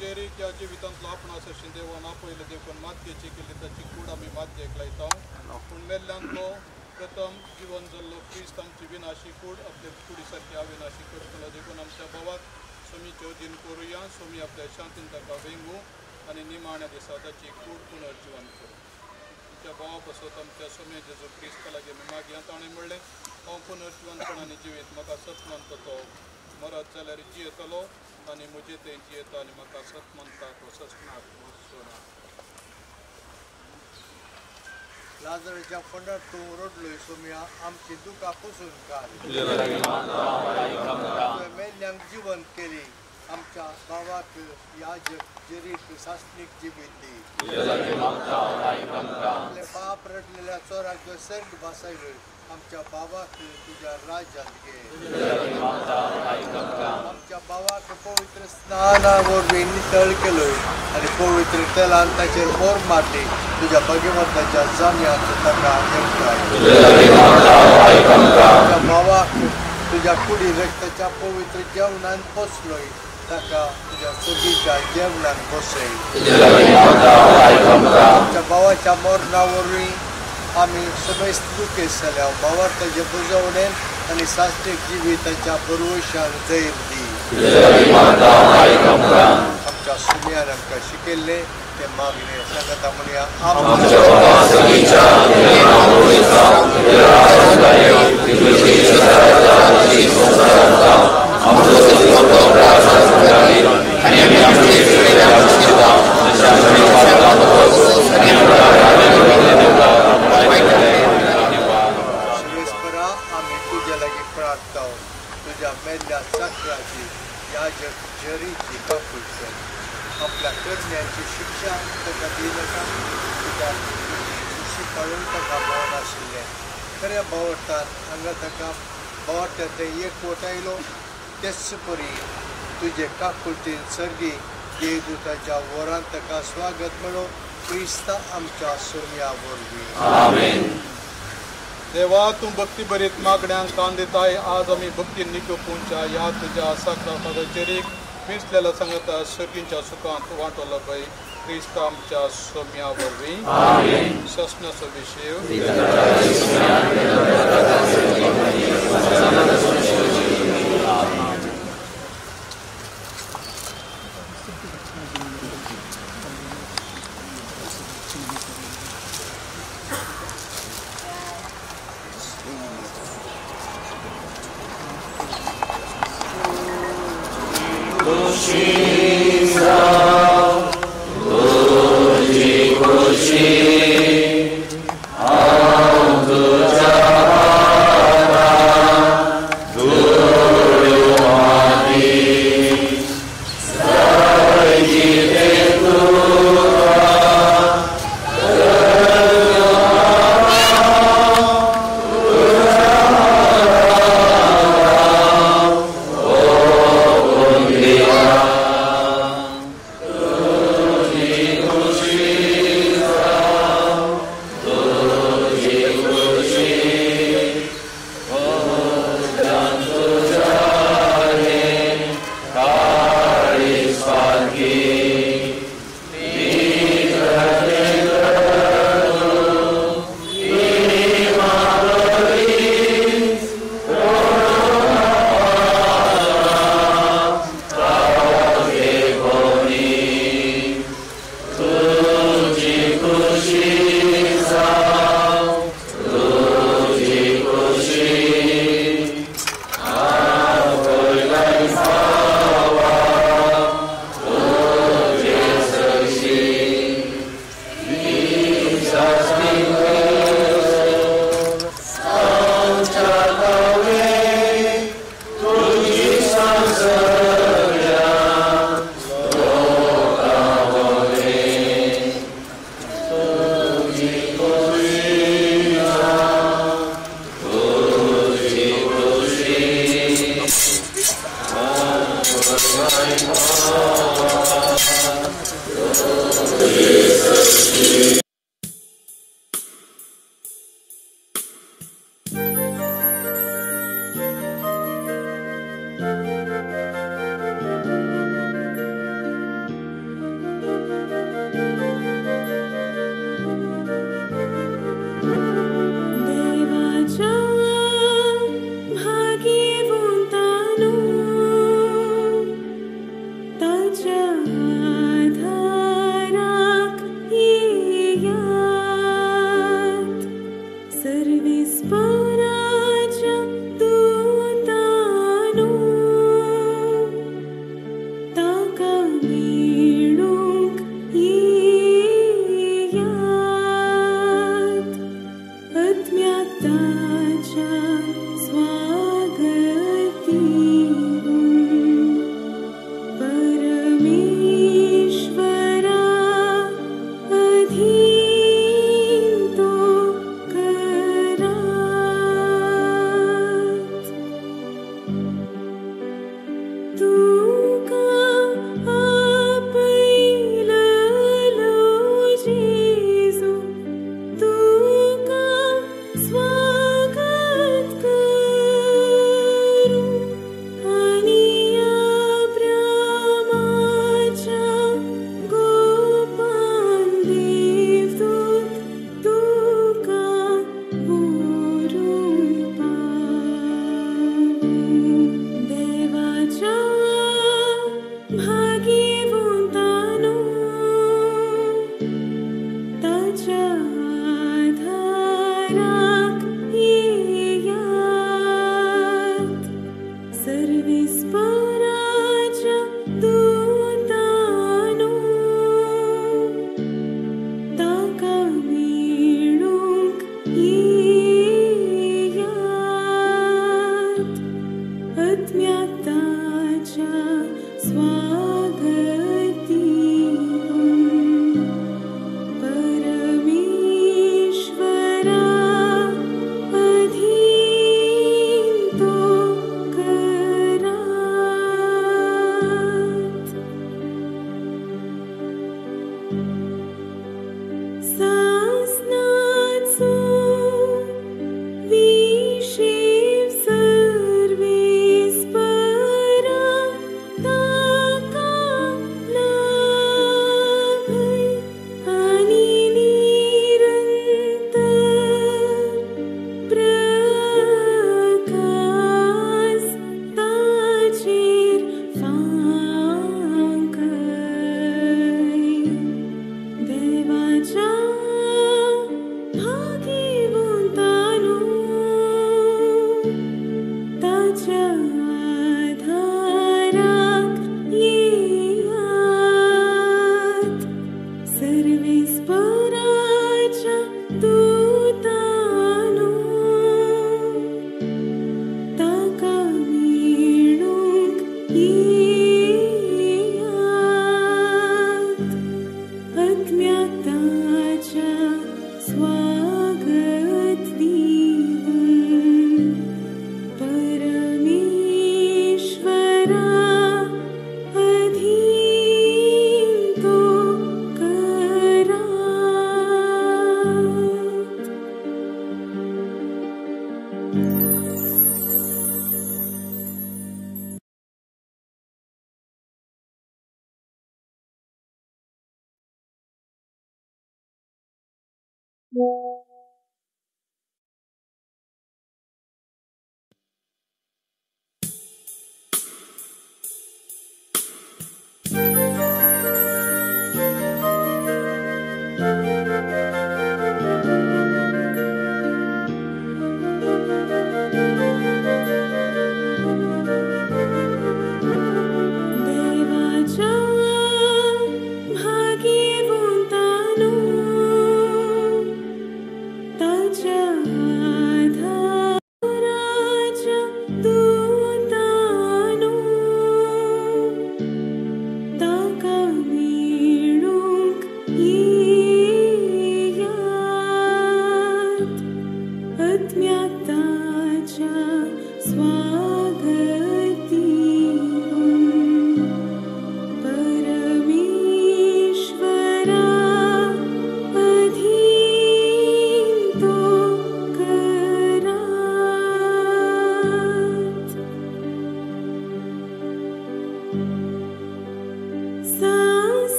जेरीक ह्या जिवितांतलो आपणा सरशीं देवान आपयलें देखून मातयेची केल्ली ताची कूड आमी मातयेक लायता. पूण मेल्ल्यांतलो प्रथम जिवन जाल्लो क्रिस्त आमची विनाशी कूड आपले कुडी सारकी अविनाशी करतलो देखून आमच्या भावाक सोमीच्यो दिन करुया. सोमी आपल्या शांतीन ताका वेंगू आनी निमाण्या दिसा ताची कूड पुनर्जिवन करूं. आमच्या भावा पासत आमच्या सोम्या जेजू क्रिस्ता लागीं आमी मागया. ताणें म्हणलें, हो सत्यवंतपणाने जिवीत म्हाका सत मानता तो मरत जाल्यार जियेतलो आनी म्हजे थंय जियेता आनी म्हाका सत मानता तो ससनाक मरचो ना. लाजराच्या फोंडार तूं रडलोय सोम्या आमची दुकां पुसून काड. तुवें मेल्ल्यांक जिवंत केली, आमच्या भावाक याजक जेरीक सासणीक जिवीत दी. आपले पाप रडलेल्या चोराक तुवें सर्ग भासायलोय, आमच्या भावाक तुज्या राज्यांत घे. आमच्या भावाक पवित्र स्नाना वरवीं नितळ केलोय आनी पवित्र तेलान ताचेर मोर मारली, तुज्या भगवंताच्या जाम्यांत ताका एकठांय. आमच्या भावाक तुज्या कुडी रक्ताच्या पवित्र जेवणान पोसलोय, ताका तुज्या सगळीच्या जेवणान बसय. आमच्या भावाच्या मरणा वरवीं आमी समेस्त दुखेस्त जाल्या, भावार्थाचे बुजवणेन आनी साश्टीक जिविताच्या बरवशान धैर्य दी. आमच्या सुम्यान आमकां शिकयल्लें तें मागणें सांगता म्हणया. सुरेशपरा आमी तुज्या लागीं प्रार्थना तुज्या मेल्ल्या चाकराची याजक जेरीची काकूट कर. आपल्या करण्यांची शिक्षा ताका दिनाका, कित्याक तुजी खुशी पाळून ताका मेळनाशिल्लें. खऱ्या भावार्थान हांगा ताका भावार्थान तें एकवट आयलो, तेच परी तुजे काकुळटीन सर्गी देवदूताच्या वरान ताका स्वागत मेळो, क्रिस्ता आमच्या सोम्या वरवीं. देवा, तूं भक्ती भरीत मागण्यांक कान दिताय. आज आमी भक्ती निकोपुंच्या ह्या तुज्या साकरा फादर जेरीक पिंजलेल्या सांगता सर्गींच्या सुखांत वांटो लभय, क्रिस्त आमच्या सोम्या वरवीं. ससनाचो विशय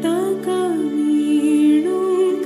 ताका मेळूंक.